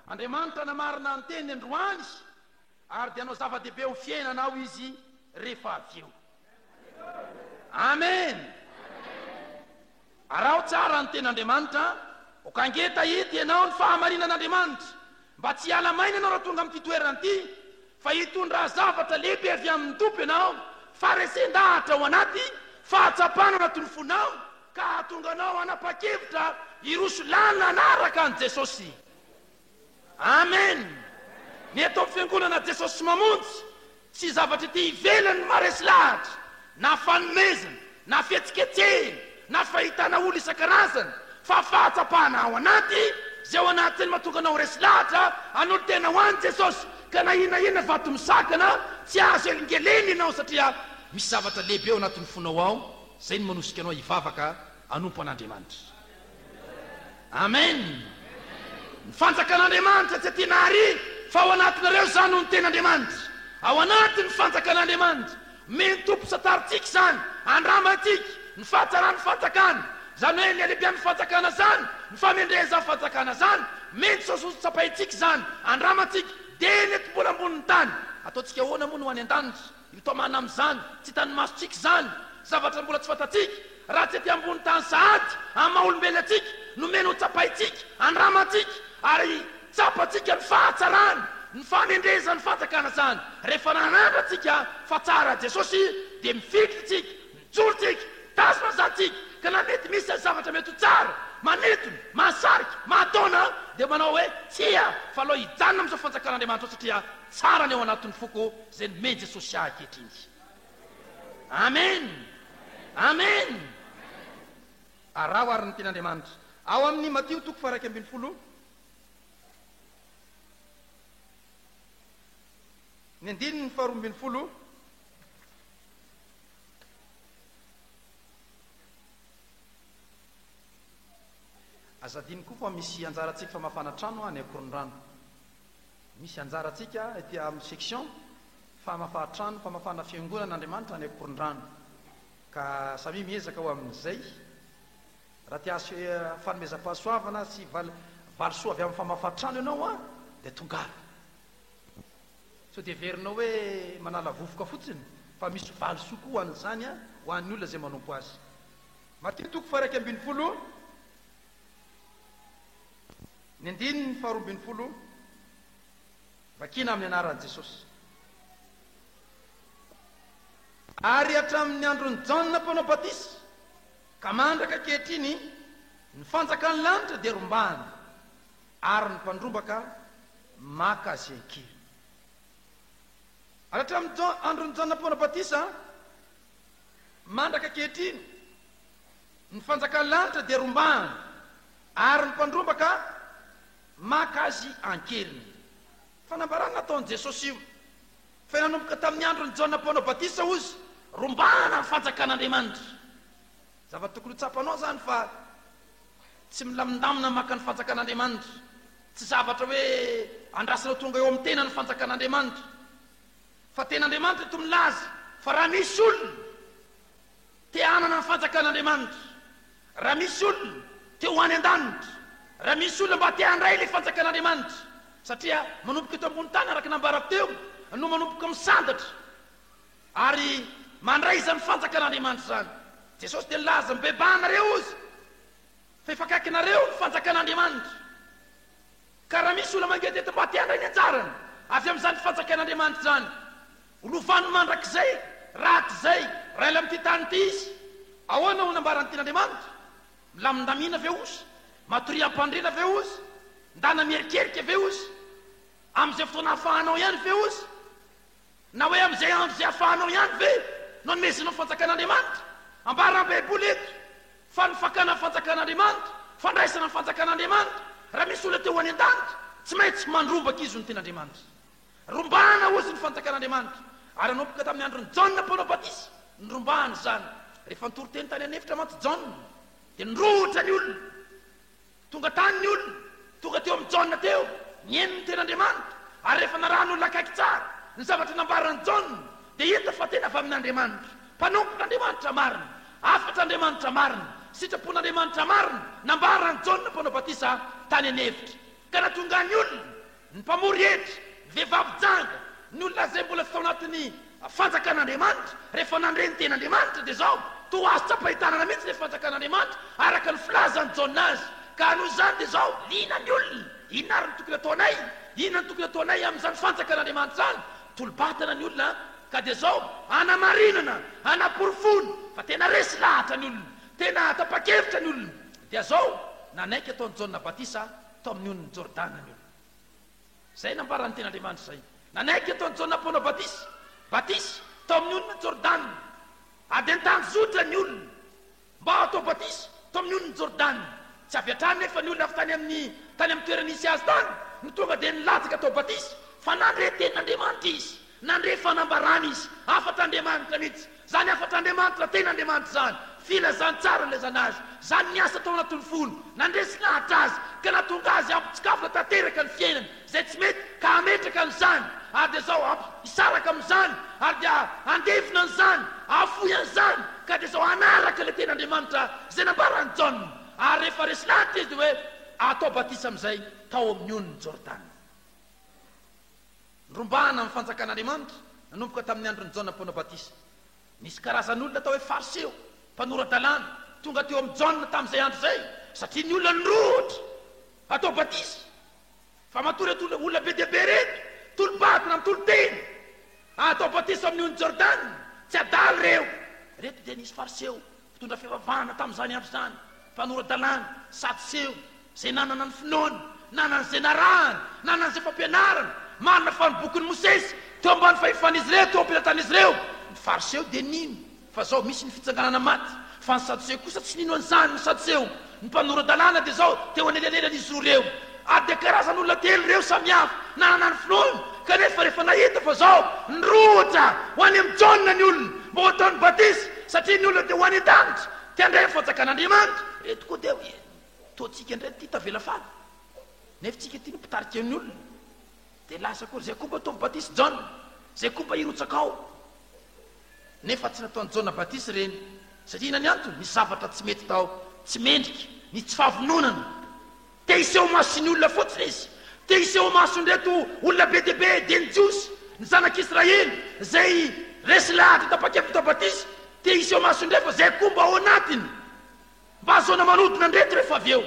Andriamanitra hanamarina ny teniny androany ary dia hanao zava-dehibe ho fiainanao Izy rehefa avy eo. Amen! Araho tsara ny tenin'Andriamanitra, aoka hangetaheta ianao ny fahamarinan'Andriamanitra, mba tsy hiala maina ianao raha tonga amin'ity toerana ity, fa hitondra zavatra lehibe avy amin'ny Tompo ianao, faharesen-dahatra ao anaty, fahatsapana ao anatin'ny fonao, ka hahatonga anao hanapa-kevitra hiroso lalina hanaraka an'i Jesosy. Amen! Ny eto amin'ny Fiangonana Jesosy Mamonjy tsy zavatra ety ivelany no maharesy lahatra, na fanomezana, na fihetsiketsehina, na fahitana olona isan-karazany, fa fahatsapana ao anaty, izay ao anaty izay no mahatonga anao ho resy lahatra hanolo-tena ho an'i Jesosy, ka na inona inona vato misakana, tsy azo elingelenina ianao satria misy zavatra lehibe ao anatin'ny fonao ao, izay no manosika anao hivavaka hanompo an'Andriamanitra. Amen! Ny fanjakan'Andriamanitra tsy aty na ary fa ao anatinareo izany no ny ten'Andriamanitra. Ao anaty ny fanjakan'Andriamanitra. Omen'ny Tompo santarintsika izany, andramantsika ny fahatsaran'ny fanjakana, izany hoe ny halehibian'ny fanjakana izany, ny fahamendrehan'izany fanjakana izany, omeny sosoa tsapaintsika izany, andramantsika, dia ny eto mbola ambonin'ny tany. Ataontsika ahoana moa no any an-danitra? Mitaomana amin'izany, tsy hitan'ny masontsika izany, zavatra mbola tsy fantatsika, raha tsy ety ambony tany sahady, amin'ny maha olombelona antsika, nomeny ho tsapaintsika, andramantsika, ary tsapantsika ny fahatsarany, ny fahamendrezan'ny fanjakana izany. Rehefa nanandrana antsika fa tsara Jesosy, dia mifikitra isika, mijoro isika, mitazona izany isika, ka na mety misy aza zavatra mety ho tsara, manintona, mahasarika, mahataona, dia manao hoe, Tsia, fa aleo hijanona amin'izao fanjakan'Andriamanitra izao satria tsara ny ao anatin'ny foko, Izay nomen'i Jesosy ahy ankehitriny. Amen! Amen! Araho ary ny tenin'Andriamanitra. Ao amin'ny Matio toko faha 11, ny andininy faha 12. Aza adino koa fa misy anjarantsika famafana trano any Ankorondrano. Misy anjarantsika ety amin'ny section famafahan-trano, famafana fiangonana Andriamanitra any Ankorondrano. Ka samia miezaka ho amin'izay. Raha te hahazo fanomezam-pahasoavana sy valisoa avy amin'ny famafan-trano ianao an, dia tongava. Sao dia heverinao hoe manala vovoka fotsiny fa misy valisoa koa ho an'izany ho an'ny olona izay manompo azy. Matio toko faha 11. Ny andininy faharoa ambinifolo, vakina amin'ny anaran'i Jesosy. Ary hatramin'ny andron'i Jaona mpanao batisa ka mandraka ankehitriny, ny fanjakan'ny lanitra dia rombahana, ary ny mpandrombaka maka azy an-keriny. Ary hatramin'ny andron'i Jaona mpanao batisa mandraka ankehitriny, ny fanjakan'ny lanitra dia rombahana, Ary ny mpandrombaka maka azy an-keriny. Fanambarana nataon'i Jesosy io, fa nanomboka tamin'ny andron'i Jaona Mpanao Batisa hozy, rombahana ny fanjakan'Andriamanitra. Zava-tokony ho tsapanao izany fa tsy milamindamina maka ny fanjakan'Andriamanitra. Tsy zavatra hoe andrasana ho tonga eo amin'ny tena ny fanjakan'Andriamanitra. Fa tena Andriamanitra eto milaza fa raha misy olona te hanana ny fanjakan'Andriamanitra, Raha misy olona te ho any an-danitra, raha misy olona mba te handray ilay fanjakan'Andriamanitra, satria manomboka eto ambony tany araka ny nambarako teo no manomboka misantatra ary mandray izany fanjakan'Andriamanitra izany. Jesosy dia nilaza, mibebaha nareo hozy fa efa akaikinareo ny fanjakan'Andriamanitra. Ka raha misy olona mangetaheta mba te handray ny anjarany avy amin'izany fanjakan'Andriamanitra izany, Ho lovany mandrakizay rahatrizay raha ela amin'ity tany ity izy. Ahoana no nambaran'ny Tenin'Andriamanitra? Milamindamina ve ozy? Matoria am-pandriana ve ozy? Ndana mierikerika ve ozy? Amin'izay fotoana ahafahanao ihany ve ozy? Na hoe amin'izay andro izay ahafahanao ihany ve no anomezanao ny fanjakan'Andriamanitra? Ambaran'ny Baiboly eto fa ny fakana ny fanjakan'Andriamanitra, fandraisana ny fanjakan'Andriamanitra, raha misy olona te ho any an-danitra, tsy maintsy mandrombaka izy ho ny Tenin'Andriamanitra. Rombahana hozy ny fanjakan'Andriamanitra, ary nanomboka tamin'ny andron'i Jaona mpanao batisa norombahana izany. Rehefa nitory teny tany an'efitra mantsy Jaona, dia nirohotra ny olona. Tonga tany ny olona, tonga teo amin'i Jaona teo, nihaino ny tenin'Andriamanitra, ary rehefa narahan'olona akaiky tsara ny zavatra nambaran'i Jaona, dia hita fa tena avy amin'Andriamanitra, mpanompon'Andriamanitra marina, hafatr'Andriamanitra marina, sitrapon'Andriamanitra marina, nambaran'i Jaona mpanao batisa tany an'efitra. Ka nahatonga ny olona. Ny mpamory hetra, ny vehivavy janga, ny olona izay mbola tsy tao anatin'ny Fanjakan'Andriamanitra, rehefa nandre ny Tenin'Andriamanitra, dia izao, toa azo tsapain-tanana mihitsy ilay Fanjakan'Andriamanitra, araka ny filazan'i Jaona azy. Ka noho izany dia izao, liana ny olona, inona ary no tokony hataonay? Inona no tokony hataonay amin'izany Fanjakan'Andriamanitra izany? Tolo-batana ny olona, ka dia izao, hanamarinana, hanaporofoana fa tena resy lahatra ny olona, tena tapa-kevitra ny olona, dia izao, nanaiky ataon'i Jaona batisa tao amin'ny onin'i Jordana ny olona. Izay nambaran'ny Tenin'Andriamanitra izay. Nanaiky ataon'i Jaona Mpanao Batisa, batisa, tao amin'ny onin'i Jordana. Ary dia nitanjozotra ny olona mba hatao batisa tao amin'ny onin'i Jordana. Tsy avy hatrany anefa ny olona avy tany amin'ny tany amin'ny toerana nisy azy tany no tonga dia nilatsaka hatao batisa, fa nandre Tenin'Andriamanitra izy, nandre fanambarana izy, hafatr'Andriamanitra mihitsy. Izany hafatr'Andriamanitra, Tenin'Andriamanitra izany, filazantsara nilazana azy, izany niasa tao anatin'ny fony, nandresy lahatra azy, ka nahatonga azy hampitsikafona tanteraka ny fiainany, izay tsy mety, ka hametraka an'izany, ary dia izao, hamp, hisaraka amin'izany, ary dia handevona an'izany, hahafoy an'izany, ka dia izao hanaraka ilay Tenin'Andriamanitra izay nambaran'i Jaona. Ary rehefa resy lahatra izy dia hoe, Atao batisa amin'izay tao amin'ny onin'i Jordana. Norombahana ny Fanjakan'Andriamanitra nanomboka tamin'ny andron'i Jaona Mpanao Batisa. Nisy karazan'olona atao hoe Fariseo, mpanora-dalàna, tonga teo amin'i Jaona tamin'izay andro izay, satria ny olona nirohotra hatao batisa. Fa matoa ireto olona be dia be ireto, tolo-batana, mitolo-tena, hatao batisa amin'ny ony Jordana, tsy adala ireo. Ireto dia nisy Fariseo, mpitondra fivavahana tamin'izany andro izany, mpanora-dalàna, Sadoseo, Izay nanana ny finoany, nanana izay narahany, nanana izay fampianarana, marina fa ny bokin'i Mosesy, teo ambany fahefan'izy ireo, teo am-pelatan'izy ireo. Ny Fariseo dia nino fa izao misy ny fitsanganana maty, fa ny Sadoseo kosa tsy nino an'izany, ny Sadoseo, ny mpanora-dalàna dia izao, teo anelanelan'izy roa ireo. Ary dia karazan'olona telo ireo samy hafa, nanana ny finoany, kanefa rehefa nahita fa izao, nirohotra ho any amin'i Jaona ny olona, mba ho ataony batisa, satria ny olona dia ho any an-danitra, te handray ny fanjakan'Andriamanitra. Ireto koa dia. Toa tsika indray ity tavela faly nefa tsika ity no mpitarika ny olona dia lasa akory zay koa mba ataovy batisa Jaona zay koa mba hirotsaka ao nefa tsy nataon'i Jaona batisa ireny satria inona ny antony nisy zavatra tsy mety tao tsy mendrika ny tsy fahavononana te hiseho mason'ny olona fotsiny izy te hiseho mason'ireto olona be dia be dia ny Jiosy ny zanak'Israely zay resy lahatra tapa-kevitra atao batisa te hiseho mason'ireo fa zay koa mba ao anatiny Mba ahazoana manodina an'ireto rehefa avy eo.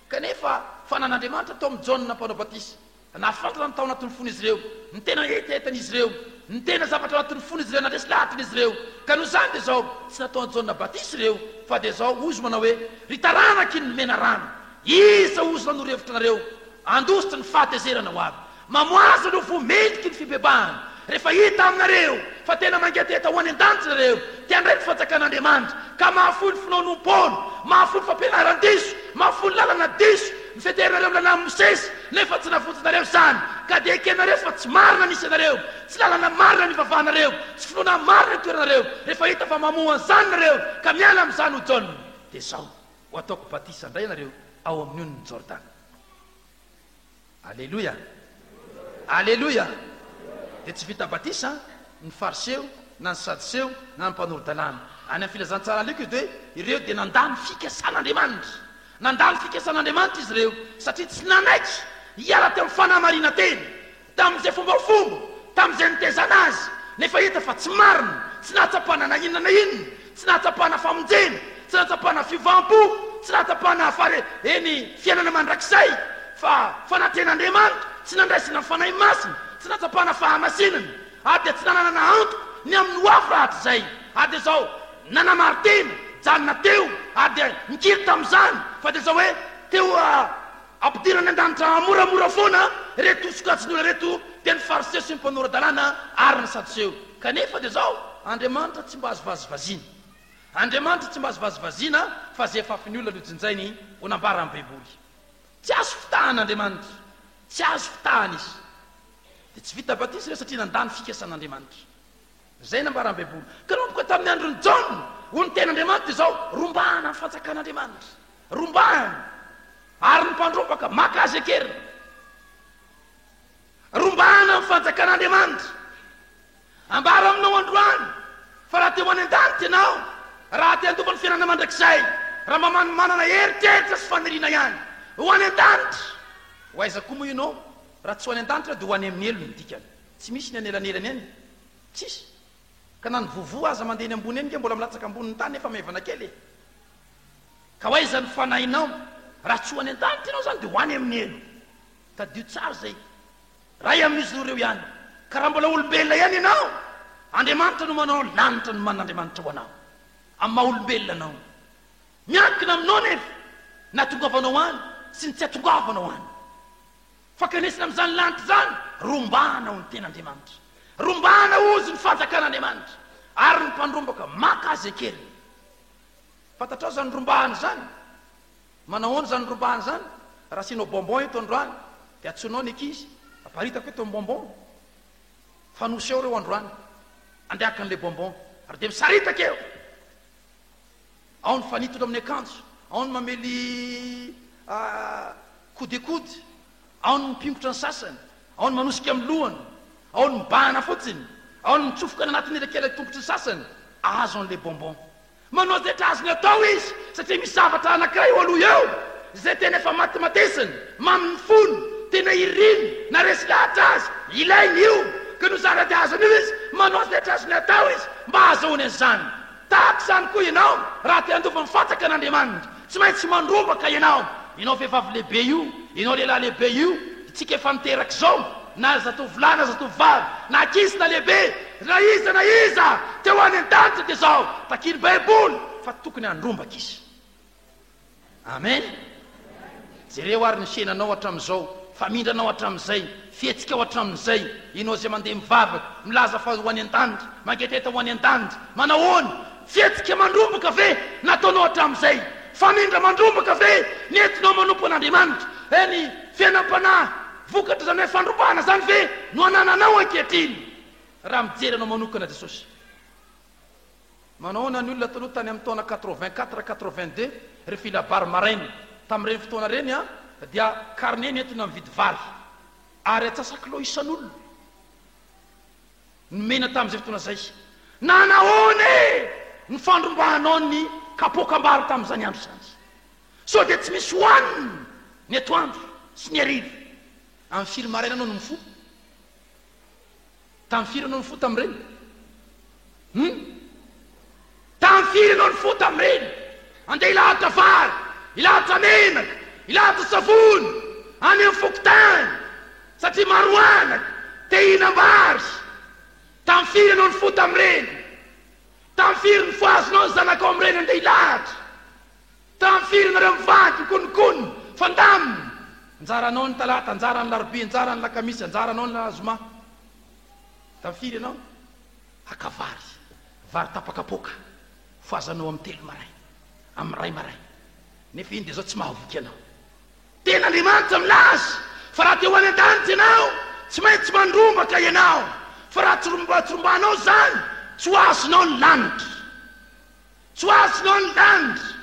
Kanefa, fanan'Andriamanitra tao amin'i Jaona Mpanao Batisa, nahafantatra ny tao anatin'ny fon'izy ireo, ny tena hetahetan'izy ireo, ny tena zavatra ao anatin'ny fon'izy ireo, nandresy lahatra izy ireo. Ka noho izany dia izao, tsy nataon'i Jaona Batisa ireo, fa dia izao, hoy izy manao hoe, Ry taranaky ny menarana, iza ozona no revitra anareo handositra ny fahatezerana ho avy? Mamoaza ireo voa mendriky ny fibebahana, rehefa hita aminareo fa tena mangetaheta ho any an-danitra nareo, te handray ny fanjakan'Andriamanitra, ka mahafoy ny finoanoam-poana, mahafoy ny fampianaran-diso, mahafoy ny lalana diso, ny feterinareo amin'ny lalàn'i Mosesy, nefa tsy navonjinareo izany, ka dia ekenareo fa tsy marina ny isanareo, tsy lalana marina ny ivavahanareo, tsy finoana marina ny toeranareo, rehefa hita fa mamoa an'izany nareo, ka miala amin'izany ho Jaona, dia izao, ho ataoko batisa indray ianareo ao amin'ny onin'i Jordana. Aleloia! Aleloia! Dia tsy vita batisa ny Fariseo, na ny Sadoseo, na ny mpanoro-dalàna. Any amin'ny Filazantsara Lioka dia hoe ireo dia nandà ny fikasan'Andriamanitra. Nandà ny fikasan'Andriamanitra izy ireo satria tsy nanaiky hiala teo amin'ny fanamarinan-tena. Tamin'izay fombafomba, tamin'izay nitaizana azy, nefa hita fa tsy marina, tsy nahatsapana na inona na inona, tsy nahatsapana famonjena, tsy nahatsapana fiovam-po, tsy nahatsapana fare, eny, fiainana mandrakizay, fa fanatrehan'Andriamanitra, tsy nandraisana ny Fanahy Masina, tsy nahatsapana fahamasinana, ary dia tsy nananana antoka ny amin'ny ho avy rahatrizay, ary dia izao nanamari-tena, nijanona teo, ary dia nikiry tamin'izany, fa dia izao hoe teo a. Ampidirana any an-danitra moramora foana ireto sokajin'olona ireto, dia ny Fariseo sy ny mpanora-dalàna ary ny Sadoseo. Kanefa dia izao, Andriamanitra tsy mba azo vazivaziana. Andriamanitra tsy mba azo vazivaziana fa izay afafin'ny olona no jinjainy ho nambaran'ny Baiboly. Tsy azo fitahana Andriamanitra. Tsy azo fitahana Izy. Dia tsy vita batisa ireo satria nandà ny fikasan'Andriamanitra. Izay nambaran'ny Baiboly. Ka nanomboka tamin'ny andron'i Jaona, hoy ny Tenin'Andriamanitra izao, rombahana ny fanjakan'Andriamanitra. Rombahana. Ary ny mpandrombaka maka azy an-keriny. Rombahana ny fanjakan'Andriamanitra. Ambara aminao androany fa raha te ho any an-danitra ianao, raha te handova ny fiainana mandrakizay, raha mba manana eritreritra sy faniriana ihany ho any an-danitra, ho aiza koa moa ianao? Raha tsy ho any an-danitra dia ho any amin'ny helo ny dikany. Tsy misy ny anelanelany any. Tsisy. Ka na ny vovo aza mandeha eny ambony eny nge mbola milatsaka ambonin'ny tany nefa maivana kely e. Ka ho aiza ny fanahinao? Raha tsy ho any an-danitra ianao izany dia ho any amin'ny helo. Tadidio tsara izay. Ray amin'izy roa ireo ihany. Ka raha mbola olombelona ihany ianao, Andriamanitra no manao lanitra nomanin'Andriamanitra ho anao. Amin'ny maha olombelona anao. Miankina aminao nefa ny hahatongavanao any sy ny tsy hahatongavanao any. Fankanesana amin'izany lanitra izany, rombahana ho ny ten'Andriamanitra. Rombahana hozy ny fanjakan'Andriamanitra. Ary ny mpandrombaka maka azy an-keriny. Fantatrao izany rombahana izany? Manahoana izany rombahana izany? Raha asianao bonbon eto androany, dia antsoinao ny ankizy, aparitako eto ny bonbon. Fanosy eo ireo androany. Andeha haka an'ilay bonbon. Ary dia misaritaka eo. Ao ny fanintona amin'ny akanjo, ao ny mamely coude-coude, ao ny mipingotra ny sasany, ao ny manosika amin'ny lohany, ao ny mibahana fotsiny, ao ny mitsofoka any anatin'ny elakela-tongotry ny sasany, azo an'ilay bonbon. Manao izay tra azony atao izy satria misy zavatra anankiray eo aloha eo izay tena efa matimatesiny, mamin'ny fony, tena iriny, na resy lahatra azy, ilainy io, ka noho izany raha te hahazo an'io izy, manao izay tra azony atao izy mba hahazoany an'izany. Tahaka izany koa ianao, raha te handova ny fanjakan'Andriamanitra, tsy maintsy mandrombaka ianao. Ianao vehivavy lehibe io, ianao lehilahy lehibe io, isika efa niteraka izao, na zatovolahy na zatovovavy, na ankizy na lehibe, na iza na iza, te ho any an-danitra dia izao, takian'ny Baiboly fa tokony handrombaka izy. Amen! Jereo ary ny fiainanao hatramin'izao, famindranao hatramin'izay, fihetsikao hatramin'izay, ianao izay mandeha mivavaka, milaza fa ho any an-danitra, mangetaheta ho any an-danitra, manahoana? Fihetsika mandrombaka ve nataonao hatramin'izay? Famindra mandrombaka ve nentinao manompo an'Andriamanitra? Eny, fiainam-panahy, vokatra izany hoe fandrombahana izany ve no anananao ankehitriny? Raha mijery anao manokana Jesosy. Manahoana ny olona taloha tany amin'ny taona 84, 82 rehefa hila vary maraina? Tamin'ireny fotoana ireny dia carnet nentina mividy vary ary atsasakilao isan'olona nomena tamin'izay fotoana izay. Nanahoana e ny fandrombahanao ny kapoakam-bary tamin'izany andro izany? Sao dia tsy misy hohanina ny atoandro sy ny hariva? Amin'ny firy maraina anao no mifoha? Tamin'ny firy ianao nifoha tamin'ireny? Hum? Tamin'ny firy ianao nifoha tamin'ireny? Andeha hilahatra vary, hilahatra menaka, hilahatra savony any amin'ny fokontany satria maro anaka, te hihinam-bary. Tamin'ny firy ianao nifoha tamin'ireny? Tamin'ny firy nifohazonao ny zanakao amin'ireny andeha hilahatra? Tamin'ny firy nareo mivady mikononkonona, fandamina? Anjaranao ny talata, anjaran'ny larobia, anjaran'ny lakamisy, anjaranao ny zoma. Tamin'ny firy ianao haka vary, vary tapa-kapoaka, fohazanao amin'ny telo maraina, amin'ny iray maraina. Nefa iny dia izao tsy mahavoky anao. Tena Andriamanitra milaza fa raha te ho any an-danitra ianao, tsy maintsy mandrombaka ianao. Fa raha tsy rombahanao izany, tsy ho azonao ny lanitra. Tsy ho azonao ny lanitra.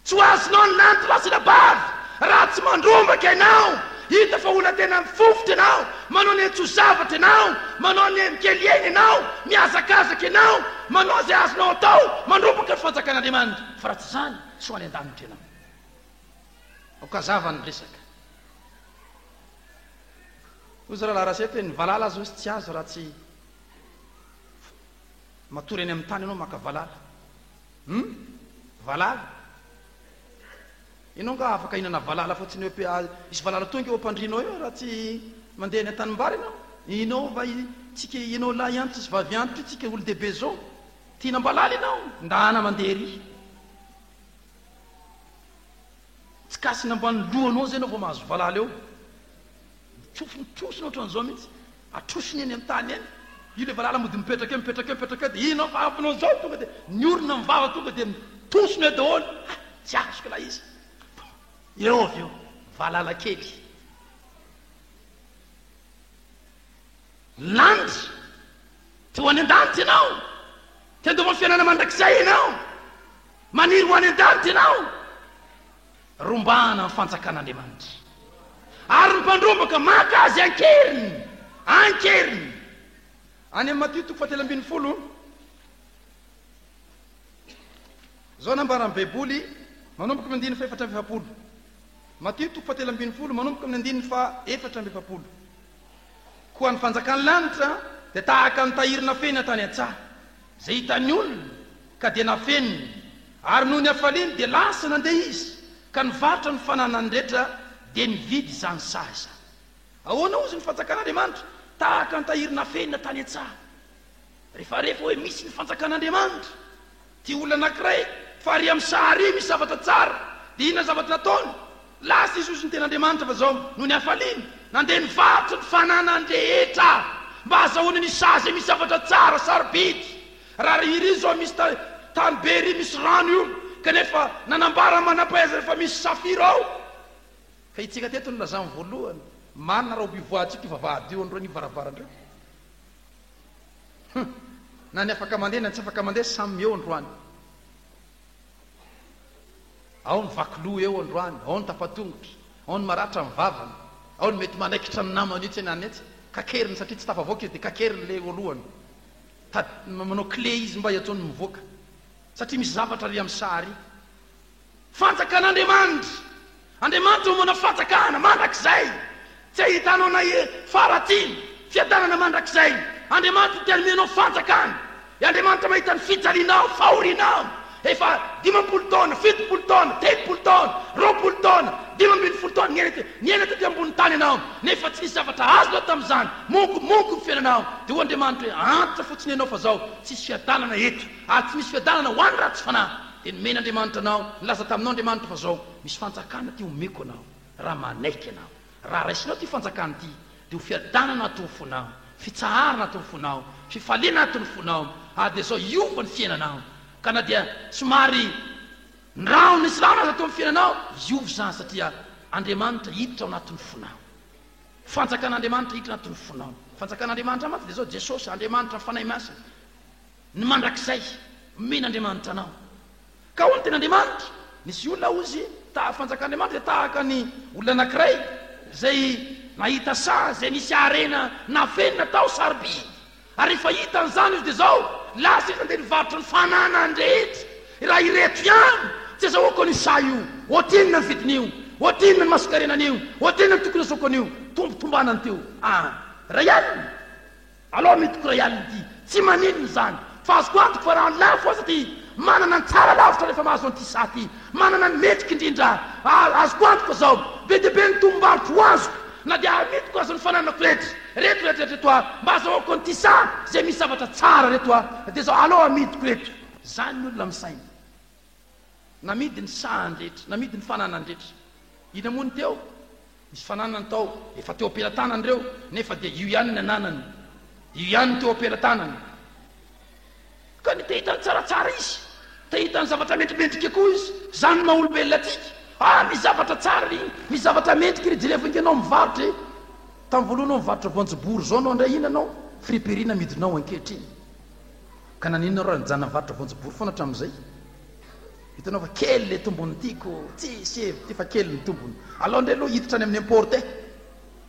Tsy ho azonao ny lanitra lahy sy rabavy raha tsy mandrombaka ianao. Hita fa olona tena mifofotra ianao, manao ny aintsoa zavatra ianao, manao ny mikely aina ianao, mihazakazaka ianao, manao izay azonao atao, mandrombaka ny fanjakan'Andriamanitra. Fa raha tsy izany, tsy ho any an-danitra ianao. Aoka hazava ny resaka. Hoy izy rahalahy Raseta hoe ny valala aza hozy tsy azo raha tsy Matory eny amin'ny tany ianao maka valala. Hum? Valala? Ianao angaha afaka hihinana valala fotsiny eo am-pe-, hisy valala tonga eo am-pandrianao eo raha tsy mandeha eny an-tanimbary ianao? Ianao va tsika ianao lahy antitra sy vavy antitra io tsika olon-dehibe zao, te hihinam-balala ianao? Ndana mandeha ery. Tsy kasina ambany lohanao zay ianao vao mahazo valala eo. Tsofiny trosina ohatran'izao mihitsy. Atrosiny eny an-tany eny. Io ilay valala mody mipetraka eo, mipetraka eo, mipetraka eo, dia iny fa avy manao izao tonga dia ny orona ny vava tonga dia mitosona eo daholo. Ha! Tsy azoko ilay izy. Eo avy eo, valala kely. Lanitra. Te ho any an-danitra ianao. Te handova ny fiainana mandrakizay ianao. Maniry ho any an-danitra ianao. Rombahana ny fanjakan'Andriamanitra. Ary ny mpandrombaka maka azy an-keriny, an-keriny. Any amin'ny Matio toko fahatelo ambin'ny folo, izao nambaran'ny Baiboly, manomboka amin'ny andininy fahefatra amby efapolo. Matio toko fahatelo ambin'ny folo manomboka amin'ny andininy faha-44. Koa ny fanjakan'ny lanitra dia tahaka ny tahiry nafenina tany an-tsaha, izay hitan'ny olona, ka dia nafeniny, ary noho ny hafaliany dia lasa nandeha izy, ka nivarotra ny fananany rehetra, dia nividy izany saha izany. Ahoana hozy ny fanjakan'Andriamanitra? Tahaka ny tahiry nafenina tany an-tsaha. Rehefa re fa hoe misy ny fanjakan'Andriamanitra, Ty olona anakiray fa ary amin'ny saha ary misy zavatra tsara dia inona ny zavatra nataony? Lasa izy hozy ny ten'Andriamanitra fa zao noho ny hafaliany nandeha nivarotra ny fananany rehetra mba hazahoany ny saha izay misy zavatra tsara sarobidy. Raha ry iry zao misy tany be ery misy rano io kanefa nanambara ny manampahaizana fa misy safira ao ka itsika teto nilazany voalohany marina raha hobivoahantsika io vavahady io androany io varavarana io. Hum! Na ny afaka mandeha na ny tsy afaka mandeha samy eo androany. Ao ny vaky loha eo androany, ao ny tapa-tongotra, ao ny maratra ny vavany, ao ny mety manaikitra ny namany etsy na etsy, kakeriny satria tsy tafavoaka izy dia kakeriny ilay eo alohany. Tady manao clé izy mba hiantsoany mivoaka. Satria misy zavatra ary amin'ny saha ary. Fanjakan'Andriamanitra. Andriamanitra omana fanjakana mandrakizay, tsy ahitanao na faharatsiana, fiadanana mandrakizay. Andriamanitra te hanome anao fanjakana. I Andriamanitra mahita ny fijalianao, fahorianao, efa 50 taona, 70 taona, 30 taona, 20 taona, 15 taona, niaina niaina tety ambony tany ianao, nefa tsy nisy zavatra azonao tamin'izany, monkomonko ny fiainanao. Dia hoy Andriamanitra hoe, antitra fotsiny ianao fa zao, tsisy fiadanana eto, ary tsy misy fiadanana ho an'ny ratsy fanahy. Dia nomen'Andriamanitra anao, nilaza taminao Andriamanitra fa zao, misy fanjakana ity omeko anao, raha manaiky ianao. Raha raisinao ity fanjakana ity, dia ho fiadanana ato ny fonao, fitsaharana ato ny fonao, fifaliana ato ny fonao, ary dia zao hiova ny fiainanao. Ka na dia somary ny rahona nisy rahona aza teo amin'ny fiainanao, hiova izany satria Andriamanitra hiditra ao anatin'ny fonao. Fanjakan'Andriamanitra hiditra anatin'ny fonao. Fanjakan'Andriamanitra mantsy dia zao, Jesosy, Andriamanitra Fanahy Masina. Ny mandrakizay omen'Andriamanitra anao. Ka hoy ny tenin'Andriamanitra, Nisy olona hozy, taha fanjakan'Andriamanitra dia tahaka ny olona anankiray izay nahita saha izay nisy harena nafenina tao sarobidy. Ary rehefa hitany izany izy dia izao, lasa izy nandeha nivarotra ny fananany rehetra. Raha ireto ihany tsy azahoako an'io saha io, ohatrinona ny vidin'io, ohatrinona ny masonkarenan'io, ohatrinona ny tokony azahoako an'io, tombotombanany teo. Ah, iray alina. Alao amidiko iray alina ity. Tsy maninona izany. Fa azoko antoka fa raha ny lafo aza dia manana ny tsara lavitra rehefa mahazo an'ity saha ity. Manana ny mendrika indrindra. Azoko antoka izao. Be dia be ny tombom-barotra ho azoko na dia amidiko aza ny fananako rehetra. Reto rehetra rehetra reto aho. Mba azahoako an'ity saha izay misy zavatra tsara reto aho. Dia izao, alao amidiko reto. Izany ny olona misaina. Namidy ny sahany rehetra, namidy ny fananany rehetra. Inona moa ny teo? Nisy fananany tao, efa teo am-pelatanany ireo, nefa dia io ihany ny ananany. Io ihany ny teo am-pelatanany. Ka ny te hita ny tsaratsara izy, te hita ny zavatra mendrimendrika koa izy. Izany no maha olombelona antsika. Ah, misy zavatra tsara ry, misy zavatra mendrika ry, jerevo ange ianao mivarotra e. Tamin'ny voalohany ianao nivarotra voanjobory, izao ianao indray inona ianao? Friperie namidinao ankehitriny. Ka naninona raha nijanona nivarotra voanjobory foana hatramin'izay? Hitanao fa kely le tombony tiako, tsisy hevitra ity fa kely ny tombony. Alao indray aloha hiditra any amin'ny importe.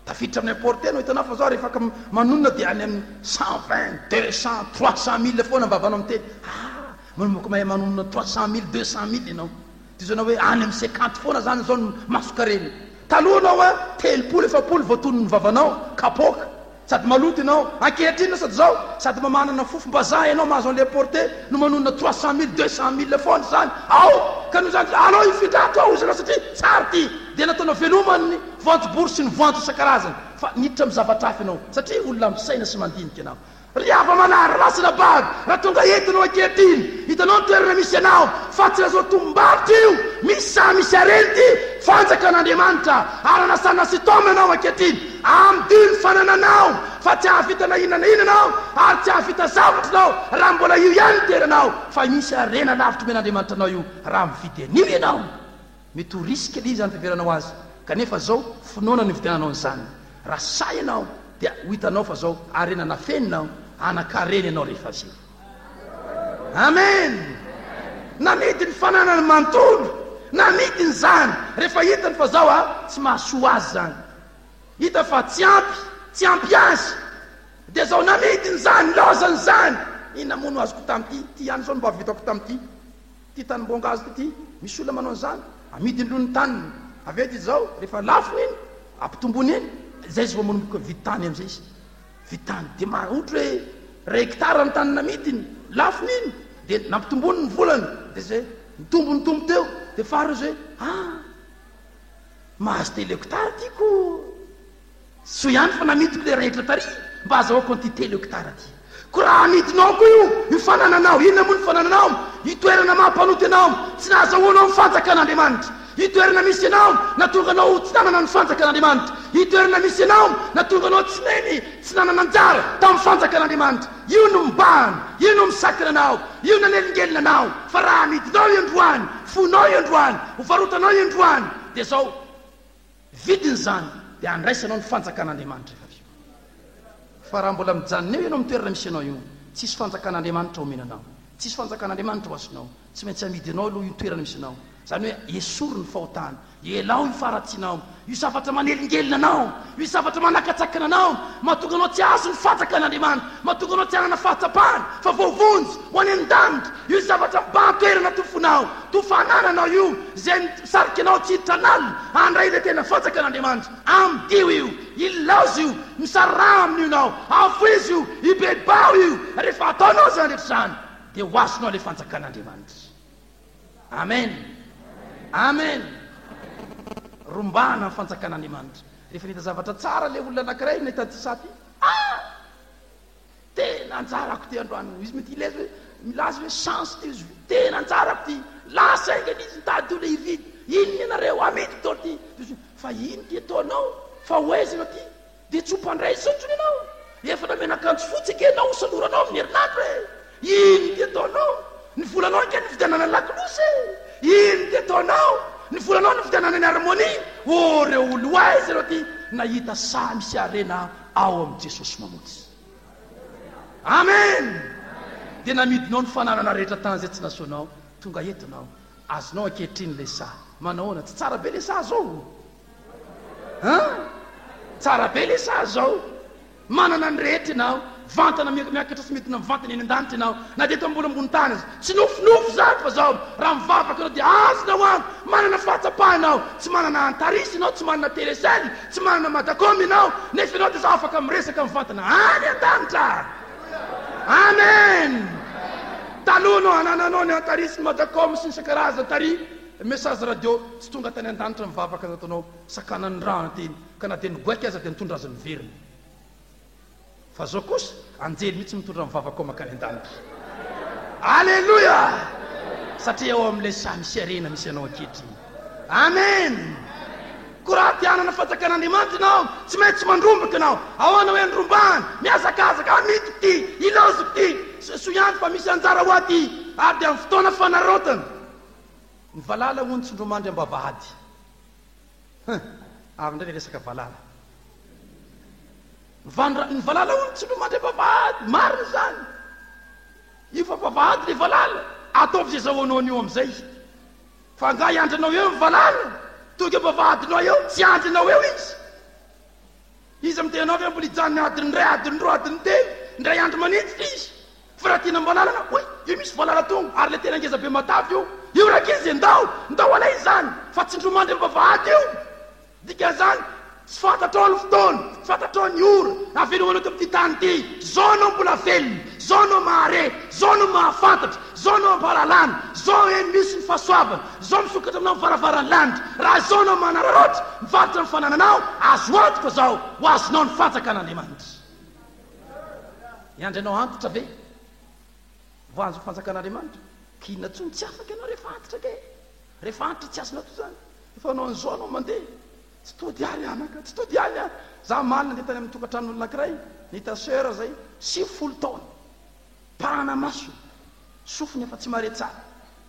Tafiditra amin'ny importe ianao, hitanao fa zao rehefa manonona dia any amin'ny 120, 200, 300 mille foana ny vavanao miteny. Ah, manomboka mahay manonona 300 mille, 200 mille ianao. Toy izao hoe any amin'ny 50 foana zany izao ny masonkarena. Taloha ianao a, 30, 40 vao tonon'ny vavanao, kapoaka. Sady maloto ianao ankehitriny no sady zao sady mba manana fofom-bazaha ianao mahazo an'le porte no manonona 300 mille 200 mille foana izany ao ka noho izany alao hifindra ato aho hozy ianao satria tsara ity dia nataonao veloma ny voanjobory sy ny voanjo isan-karazany fa niditra amin'ny zavatra hafa ianao satria olona misaina sy mandinika ianao Ry hava-manary, ry lasy anabavy, raha tonga eto ianao ankehitriny, hitanao ny toerana misy anao, fa tsy lazao tombom-barotra io, misy saha misy harena ity, fanjakan'Andriamanitra, ary anasana sy taoma ianao ankehitriny, amidio ny fanananao, fa tsy hahavita na inona na inona ianao, ary tsy hahavita zavatra ianao, raha mbola io ihany ny toeranao, fa misy harena lavitra omen'Andriamanitra anao io, raha mividy an'io ianao. Mety ho risque le izy any fiheveranao azy, kanefa zao finoana no ividiananao an'izany. Raha sahy ianao dia ho hitanao fa zao harena nafenina ao, hanan-karena ianao rehefa avy eo. Amen! Namidy ny fananany manontolo, namidiny izany rehefa hitany fa zao a, tsy mahasoa azy izany. Hita fa tsy ampy, tsy ampy azy. Dia zao namidiny izany, nilaozany izany. Inona moa no azoko tamin'ity? Ity ihany zao no mba vitako tamin'ity. Ity tanim-boankazo ity, misy olona manao an'izany, amidiny loha ny taniny. Avy eo dia izao, rehefa lafony iny, ampitomboiny iny, izay izy vao manomboka mividy tany amin'izay izy. Mividy tany. Dia ohatra hoe iray hectare ny tany namidiny, lafony iny, dia nampitomboiny ny volany, dia izay, nitombo nitombo teo, dia farany izy hoe, ah, mahazo telo hectare ty ko. Soa ihany fa namidiko ilay rehetra tary mba azahoako an'ity telo hectare ty. Koa raha amidinao koa io, io fanananao, inona moa ny fanananao? Io toerana maha mpanota anao, tsy nahazahoanao ny fanjakan'Andriamanitra. Io toerana misy anao, nahatonga anao ho tsy nanana ny fanjakan'Andriamanitra. Io toerana misy anao, nahatonga anao tsy neny, tsy nanana anjara tamin'ny fanjakan'Andriamanitra. Io no mibahana, io no misakana anao, io nanelingelina anao. Fa raha amidinao io androany, fonao io androany, hovarotanao io androany, dia izao, Vidiny izany dia handraisanao ny fanjakan'Andriamanitra rehefa avy eo. Fa raha mbola mijanona eo ianao amin'ny toerana misy anao io, tsisy fanjakan'Andriamanitra homena anao. Tsisy fanjakan'Andriamanitra ho azonao. Tsy maintsy amidinao aloha io toerana misy anao. Izany hoe esory ny fahotana, elao io faharatsianao, io zavatra manelingelina anao, io zavatra manakatsakana anao, mahatonga anao tsy hahazo ny fanjakan'Andriamanitra, mahatonga anao tsy hanana fahatsapana fa voavonjy ho any an-danitra, io zavatra mibahan-toerana tomponao. To fanananao io izay misarika anao tsy hiditra lalina handray ilay tena fanjakan'Andriamanitra. Amidio io, ilaozy io, misaraha amin'io ianao, afoizo io, ibebaho io. Rehefa ataonao izany rehetra izany dia ho azonao ilay fanjakan'Andriamanitra. Amen. Amen. Rombahana ny fanjakan'Andriamanitra. Rehefa nahita zavatra tsara ilay olona anankiray nahita an'ity saha ity, ah! Tena anjarako ty androany. Izy mety hilaza hoe, milaza hoe chance ty izy, tena anjarako ty. Lasa haingana izy nitady olona hividy. Inona ianareo, amidiko daholo ty. Dia izy hoe, fa ino ty ataonao? Fa ho aiza ianao ty? Dia tsy ho mpandray intsony ianao. Efa namena akanjo fotsy ange ianao hosaloranao amin'ny herinandro e. Ino ty ataonao? Ny volanao ange nividianana ny lakolosy e. Ino ty ataonao? Ny volanao nividianana ny harmonie. Oh, reo olo ho aiza ianao ty? Nahita saha misy harena ao amin'i Jesosy Mamonjy. Amen! Dia namidinao ny fananana rehetra tany izay tsy nasoanao, tonga eto ianao, azonao ankehitriny ilay saha. Manahoana? Tsy tsara be ilay saha zao? An? Tsara be ilay saha zao. Manana ny rehetra ianao, vantana miakatra sy midina mivantana eny an-danitra ianao, na dia eto ambony ambony tany aza. Tsy nofinofy izany fa zao, raha mivavaka ianao dia azonao antoka, manana fahatsapana ianao, tsy manana Antaris ianao, tsy manana Telecel, Tsy manana Madacom ianao nefa ianao dia afaka miresaka mivantana any an-danitra. Amen! Taloha no hanananao ny Antaris, ny Madacom sy ny isan-karazany tary message radio tsy tonga tany an-danitra ny vavaka nataonao sakanan'ny rano teny ka na dia nigoaika aza dia nitondra azy niverina. Fa zao kosa, anjely mihitsy mitondra ny vavakao mankany an-danitra. Aleloia! Satria ao amin'ilay saha misy harena misy anao ankehitriny. Amen! Koa raha te hanana fanjakan'Andriamanitra ianao, tsy maintsy mandrombaka ianao. Ahoana hoe andrombahana? Mihazakazaka, amidiko ity, ilaoziko ity. Soa ihany fa misy anjara ho ahy ity. Ary dia amin'ny fotoana fanararaotana. Ny valala hono tsindromandry am-bavahady. Huh! Avy indray ilay resaka valala. Vandra, ny valala hono tsy mandray vavahady, marina izany. Io fa vavahady ilay valala, ataovy izay azahoanao an'io amin'izay. Fa angaha hiandry anao eo ny valala? Tonga eo vavahadinao eo, tsy hiandry anao eo izy. Iza miteny anao ve mbola hijanona adiny iray, adiny roa, adiny telo, indray andro manenjika izy. Fa raha tiana valala anao, oy, io misy valala tonga, ary ilay tena ngeza be matavy io. Io rankizy e, ndao, ndao alay izany, fa tsindromandry amin'ny vavahady io. Dikan'izany, tsy fantatrao ny fotoana, tsy fantatrao ny ora hahavelomanao eto amin'ity tany ity. Zao anao mbola velona, zao anao mahare, zao anao mahafantatra, zao anao am-pahalalana, zao eny misy ny fahasoavana, zao misokatra aminao ny varavaran'ny lanitra. Raha izao anao manararaotra, mivarotra ny fanananao, azo antoka zao ho azonao ny fanjakan'Andriamanitra. Hiandry anao antitra ve vao hahazo ny fanjakan'Andriamanitra? K'inona intsony tsy afaka ianao rehefa antitra kay. Rehefa antitra tsy azonao atao izany. Efa hanao an'izao anao mandeha. Tsy tody any anaka, tsy tody any aho. Za omaly nandeha tany amin'ny tokantranon'olona anankiray, nahita soeur zay, 90 taona. Mpahana maso, sofiny efa tsy mahare tsara.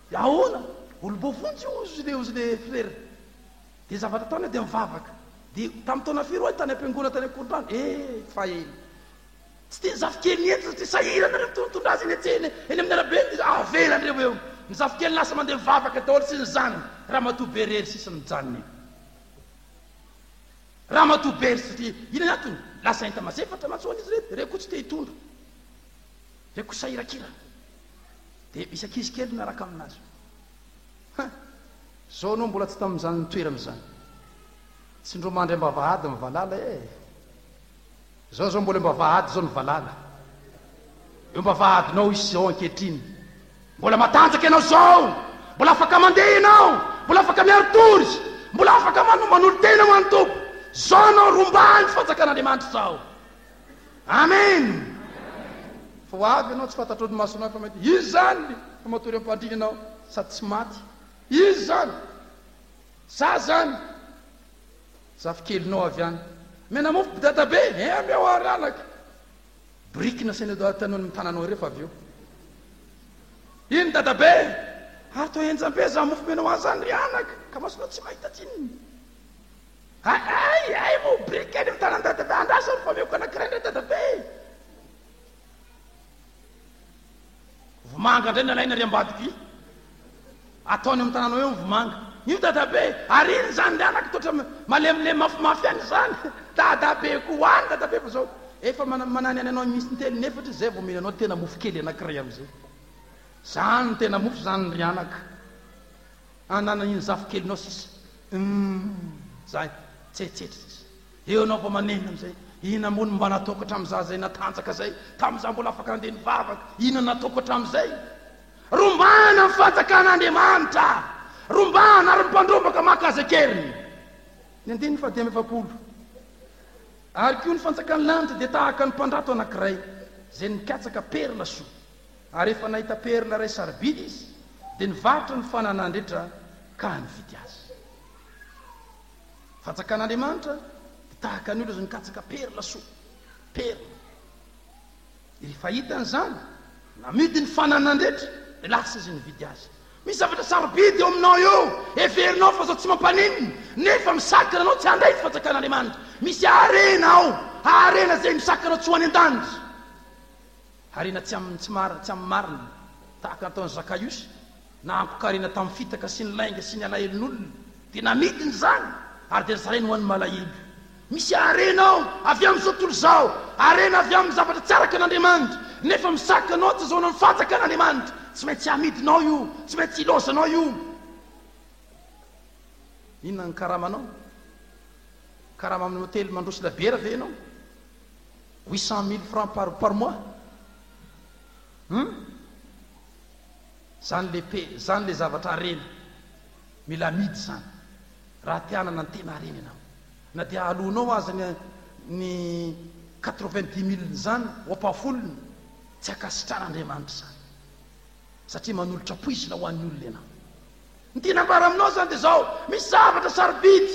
Dia ahoana? Olom-boavonjy io hozy le hozy le frère. Dia zavatra ataony dia mivavaka. Dia tamin'ny taona firy hoy tany am-piangonana tany Ankorondrano? Eh, fa ela. Tsy tian'ny zafikeliny entina satria sahirana ireo mitondra azy eny an-tsena, eny amin'ny arabe eny dia avelany ireo eo. Ny zafikeliny lasa mandeha mivavaka daholo sy ny zanany. Ramatoa be irery sisa no mijanona eo. Ramatoa be irery satria inona ny antony? Lasa enta-mazefatra mantsy hono izy ireto, ireo koa tsy te hitondra. Ireo koa sahirakirana. Dia misy ankizy kely miaraka aminazy. Ha! Zao anao mbola tsy tamin'izany toerana izany. Tsy ndro mandry am-bavahady ny valala e! Zao zao mbola eo am-bavahady zao ny valala. Eo am-bavahadinao izy zao ankehitriny. Mbola matanjaka ianao zao! Mbola afaka mandeha ianao! Mbola afaka miari-tory! Mbola afaka manolo-tena ho an'ny Tompo! Zao ianao rombahin'ny fanjakan'Andriamanitra zao! Amen! Fa ho avy ianao tsy fantatrao ny masonao efa mahita izy zany fa matory am-pandriana ianao sady tsy maty. Izy zany! Za zany! Zafikelinao avy any. Mena mofo dadabe! Eh ameo ary anaka! Biriky nasaina ataonao ny tananao ireo fa avy eo. Iny dadabe! Ary toa henjam-be zany mofo omenao ahy zany ry anaka! Ka masonao tsy mahita tsinona. Hay hay hay moa biriky any amin'ny tanan'i dadabe andraso ary fa omeko anankiray indray dadabe! Vomanga indray nalaina ry ambadiky. Ataony amin'ny tananao eo ny vomanga. Io dadabe, ary iny izany ry anaka toa malemilemy mafimafy any izany. Dadabe koa any dadabe fa zao efa manany any anao misy intelo inefatra izy zay vao omeny anao tena mofo kely anankiray amin'izay. Zany no tena mofo zany ry anaka. Ananan'iny zafikelinao sisa. Humm zay, tsetsetra sisa. Eo ianao vao manenina amin'izay. Inona moa no mba nataoko hatramin'izaho izay natanjaka izay, tamin'izaho mbola afaka nandeha nivavaka? Inona no nataoko hatramin'izay? Rombahana ny fanjakan'Andriamanitra! Rombahana ary ny mpandrombaka maka azy an-keriny. Ny andininy faha-45. Ary koa ny fanjakan'ny lanitra dia tahaka ny mpandrato anankiray izay nikatsaka perla soa. Ary rehefa nahita perla iray sarobidy izy, dia nivarotra ny fananany rehetra ka nividy azy. Fanjakan'Andriamanitra dia tahaka ny olona izay mikatsaka perla soa, perla. Rehefa hitany izany, namidy ny fananany rehetra, dia lasa izy nividy azy. Misy zavatra sarobidy eo aminao eo, heverinao fa izao tsy mampaninona, nefa misakana anao tsy handray ny fanjakan'Andriamanitra. Misy harena ao, harena izay misakana anao tsy ho any an-danitra. Harena tsy amin'ny tsy marina, tsy amin'ny marina, tahaka ny ataon'i Zakaiosy, nahanko-karena tamin'ny fitaka sy ny lainga sy ny alahelon'olona, dia namidiny izany ary dia nozarainy ho an'ny malahelo. Misy harena ao avy amin'izao tontolo izao, harena avy amin'ny zavatra tsy araka an'Andriamanitra, nefa misakana anao tsy azahoana ny fanjakan'Andriamanitra. Tsy maintsy amidinao io, tsy maintsy ilaozanao io. Inona ny karamanao? Karama amin'ny hotely mandroso labiera ve ianao? 800 000 francs par par mois? Hum? Zany le pe, zany le zavatra harena. Mila amidy zany. Raha te hanana ny tena harena ianao. Na dia aloanao aza ny ny 90 mille zany ho ampahafolony, tsy ankasitran'Andriamanitra izany. Satria manolotra poizina ho an'ny olona ianao. Ny tiana ambara aminao izany dia izao, misy zavatra sarobidy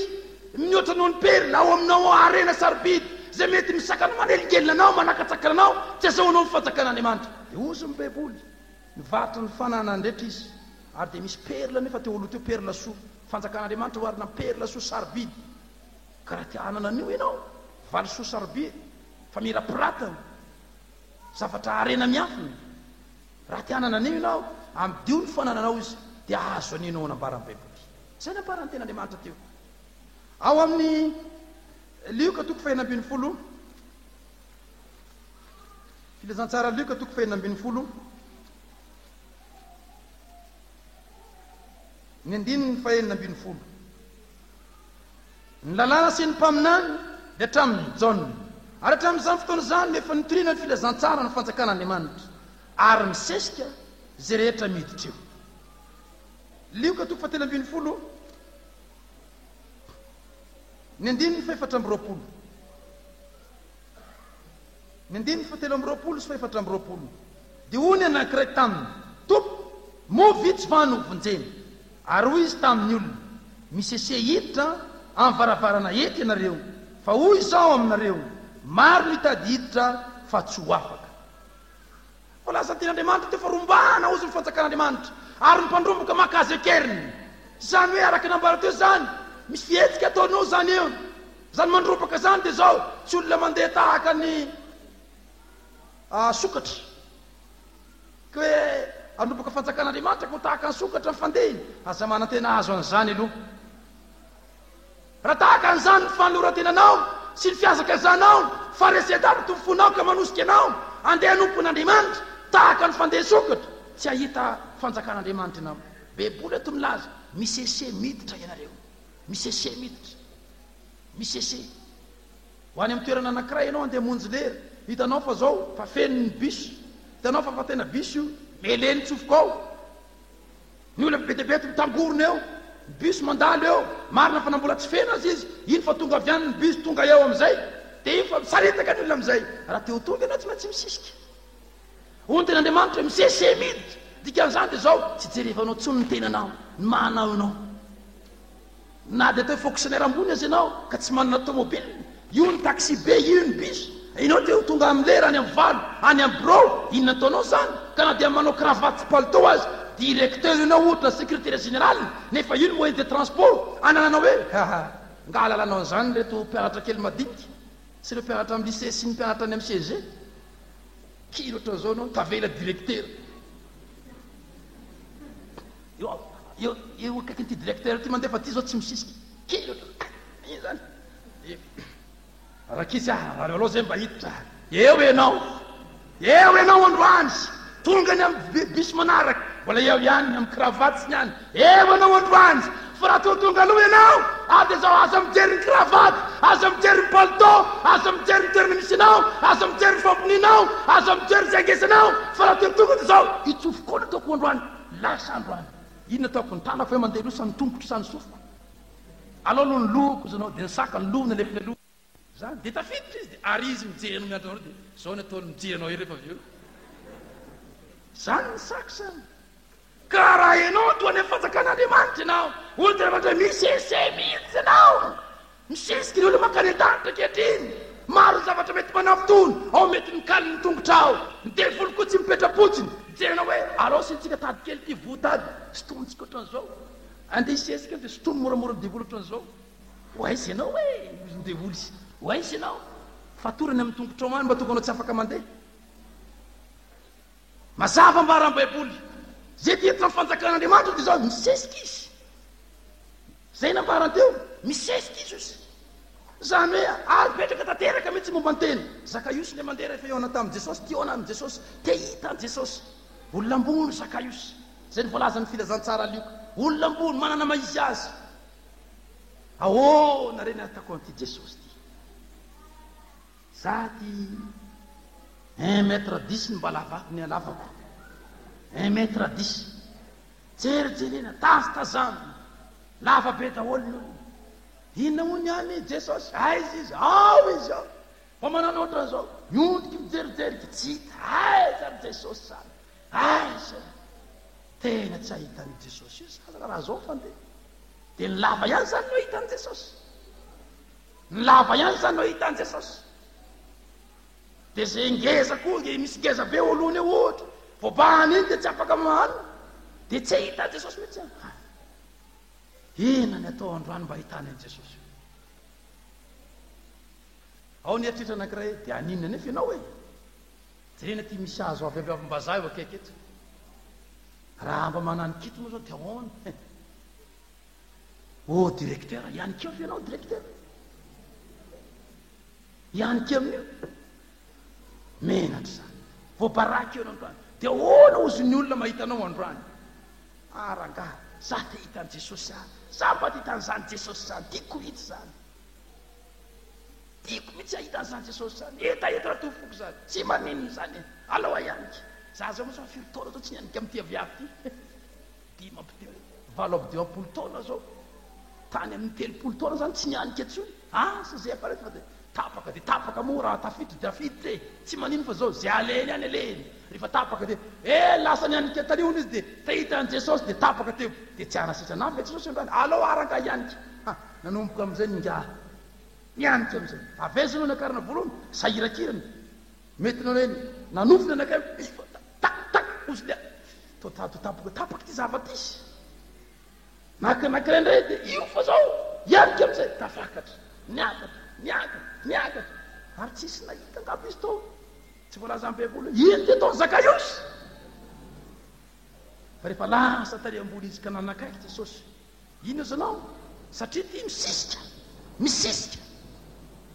mihoatra noho ny perla ao aminao ao, harena sarobidy izay mety misakana manelingelina anao, manakatsakana anao, tsy azahoanao ny fanjakan'Andriamanitra. Dia hozy ny Baiboly, nivarotra ny fananany rehetra izy, ary dia misy perla nefa teo aloha teo, perla soa. Fanjakan'Andriamanitra oharina amin'ny perla soa sarobidy. Ka raha te hanana an'io ianao, valisoa sarobidy, famirapiratana, zavatra harena miafina. Raha te hanana an'io ianao, amidio ny fanananao izy, dia hahazo an'io ianao nambaran'ny Baiboly. Izay nambaran'ny Tenin'Andriamanitra teo. Ao amin'ny Lioka toko fahenina ambin'ny folo, Filazantsara Lioka toko fahenina ambin'ny folo, ny andininy fahenina ambin'ny folo. Ny lalàna sy ny mpaminany dia hatramin'i Jaona. Ary hatramin'izany fotoana izany no efa nitoriana ny filazantsara ny fanjakan'Andriamanitra, ary misesika izay rehetra miditra eo. Lioka toko fahatelo ambin'ny folo, ny andininy fahefatra amby roapolo. Ny andininy fahatelo amby roapolo sy fahefatra amby roapolo. Dia hoy ny anankiray taminy, Tompo, moa vitsy va no hovonjena? Ary hoy Izy tamin'ny olona, Misese hiditra amin'ny varavarana eto ianareo, fa hoy Izaho aminareo, maro no hitady hiditra fa tsy ho afaka. Voalaza ny tenin'Andriamanitra teo fa rombahana hozy ny fanjakan'Andriamanitra, ary ny mpandromboka maka azy an-keriny. Izany hoe araka ny nambara teo izany, misy fihetsika ataonao izany eo. Izany mandrombaka izany dia izao, tsy olona mandeha tahaka ny sokatra. Ka hoe handrombaka fanjakan'Andriamanitra ka ho tahaka ny sokatra ny fandehiny. Aza manantena hahazo an'izany aloha. Raha tahaka an'izany ny fanoloran-tenanao sy ny fihazakazanao, faharesen-dahatra ny fonao ka manosika anao handeha hanompo an'Andriamanitra tahaka ny fandeha sokatra, tsy hahita fanjakan'Andriamanitra ianao. Baiboly eto milaza, misese miditra ianareo. Misese miditra. Misese. Ho any amin'ny toerana anankiray ianao handeha hamonjy lera, hitanao fa zao fa feno ny bus, hitanao fa fa tena bus io, mele ny tsofoka ao, ny olona be dia be mitangorona eo, ny bus mandalo eo, marina fa na mbola tsy feno aza izy, iny fa tonga avy any ny bus tonga eo amin'izay, dia iny fa misaritaka ny olona amin'izay, raha te ho tonga ianao tsy maintsy misisika. Hoy ny tenin'Andriamanitra hoe misese miditra, dikan'izany dia izao, tsy jerevanao intsony ny tenanao, ny maha anao ianao. Na dia atao hoe fonctionnaire ambony aza ianao ka tsy manana tomobile, io ny taxi be, io ny bus, ianao te ho tonga amin'ny lera any amin'ny valo, any amin'ny birao, inona ataonao izany? Ka na dia manao cravate sy palitao aza, directeur ianao ohatra na secretaire général, nefa io ny moyen de transport anananao hoe, haha, nga ahalalanao an'izany ireto mpianatra kely madinika sy ireo mpianatra amin'ny lycée sy ny mpianatra any amin'ny CEG? Kely ohatran'izao ianao, tavela directeur. Eo eo eo akaikin'ity directeur ity mandeha fa ty zao tsy misisika. Kely ohatran'ny iny zany. Dia rankizy ah, aleo aloha zay mba hiditra. Eo ianao. Eo ianao androany. Tonga ny amin'ny bus manaraka. Mbola eo ihany amin'ny cravate sy ny any. Eo ianao androany. Fa raha toa tonga aloha ianao, ary dia zao aza mijery ny cravate, aza mijery ny palitao, aza mijery ny toerana misy anao, aza mijery ny famponianao, aza mijery izay angesanao, fa raha toa tonga dia zao, hitsofoka ao ny ataoko androany. Lasa androany. Inona ataoko? Ny tanako ve mandeha aloha sa ny tongotro sa ny sofiko? Alao aloha ny lohako hozy anao, dia ny saka ny lohany alefany aloha. Zany. Dia tafiditra izy dia ary izy mijery anao miandry anao dia zao ny ataony mijery anao ery rehefa avy eo. Zany ny saka zany. Ka raha ianao toa any amin'ny fanjakan'Andriamanitra ianao, hoy ny Andriamanitra hoe misese mihitsy ianao. Misesika ireo olona mankany an-danitra ankehitriny. Maro ny zavatra mety manafintohina, ao mety mikaly ny tongotrao. Ny devoly koa tsy mipetra-potsiny. Mijery anao hoe, alao asiantsika tady kely ity voa tady, sintomintsika ohatran'izao. Andeha hisesika eo dia sintomy moramora ny devoly ohatran'izao. Ho aiza ianao e? Hoy ny devoly. Ho aiza ianao? Fatorany amin'ny tongotrao any mba tonga anao tsy afaka mandeha. Mazava ambaran'ny Baiboly. Izay te hiditra amin'ny fanjakan'Andriamanitra dia izao, misesika izy. Izay nambarany teo, misesika izy ozy. Izany hoe ary mipetraka tanteraka mihitsy momba ny tena. Zakaiosy ilay mandeha rehefa hihaona tamin'i Jesosy, te hihaona amin'i Jesosy, te hahita an'i Jesosy. Olona ambony Zakaiosy. Izay no voalazan'ny filazantsara Lioka. Olona ambony, manana maha izy azy. Ahoana re ny ahitako an'ity Jesosy ity? Za ty un mètre dix ny mba lavako ny halavako. Un mètre dix. Jerijerena, tazitazanina. Lava be daholo ny olona. Inona moa ny any Jesosy? Aiza izy? Ao izy ao. Fa manana ohatran'izao. Miondriky mijerijerika, tsy hita. Aiza ry Jesosy zany? Aiza? Tena tsy hahita an'i Jesosy io za raha zao fandeha. Dia ny lava ihany zany no hahita an'i Jesosy. Ny lava ihany zany no hahita an'i Jesosy. Dia izay ngeza koa, nge misy ngeza be eo alohany eo ohatra, voabahana iny dia tsy afaka mahanina, dia tsy hahita an'i Jesosy mihitsy any. Hay! Inona ny atao androany mba hahitana an'i Jesosy io? Ao ny eritreritra anankiray, dia haninona anefa ianao e? Jerena ity misy hazo avy avy avim-bazaha eo akaiky eto. Raha mba manano kity moa izao dia ahoana? Oh directeur, ihany koa ve ianao directeur? Ihany koa amin'io? Menatra izany. Voabaraka eo androany. Dia ahoana hozy ny olona mahita anao androany? Ah rangahy, za te hahita an'i Jesosy ah. Za mba te hahita an'izany Jesosy izany. Tiako hita izany. Tiako mihitsy hahita an'izany Jesosy izany. Hetaheta raha toa foko izany. Tsy maninona izany e. Alao ahianika. Za zao moa zao firy taona zao tsy nianika amin'ity aviavy ity. 58 taona zao, tany amin'ny 30 taona zany tsy nianika intsony, asa zay apareto fa dia tapaka dia tapaka moa raha tafiditra dia tafiditra e, tsy manino fa zao zay alehany any alehany, rehefa tapaka dia eh lasa nianika tany hono izy dia te hahita an'i Jesosy dia tapaka teo, dia tsy hanasitrana ahy ve Jesosy androany, alao aho rangahy hianika, ha nanomboka amin'izay ny ingahy nianika amin'izay, avy aiza no nakarina voalohany, sahirakirana, mety nanao hoe nanofy ny anakay, tak tak hozy le. Toa tady tampoka tapaka ity zavatra ity. Naka anankiray indray dia io fa zao hianika amin'izay tafakatra, niakatra, niakatra, niakatra ary tsisy nahita angamba izy tao. Tsy voalazan'ny Baiboly hoe ino ty ataon'i Zakaiosy. Fa rehefa lasa tary ambony izy ka nanakaiky Jesosy, Inona izanao? Satria ity misisika, misisika.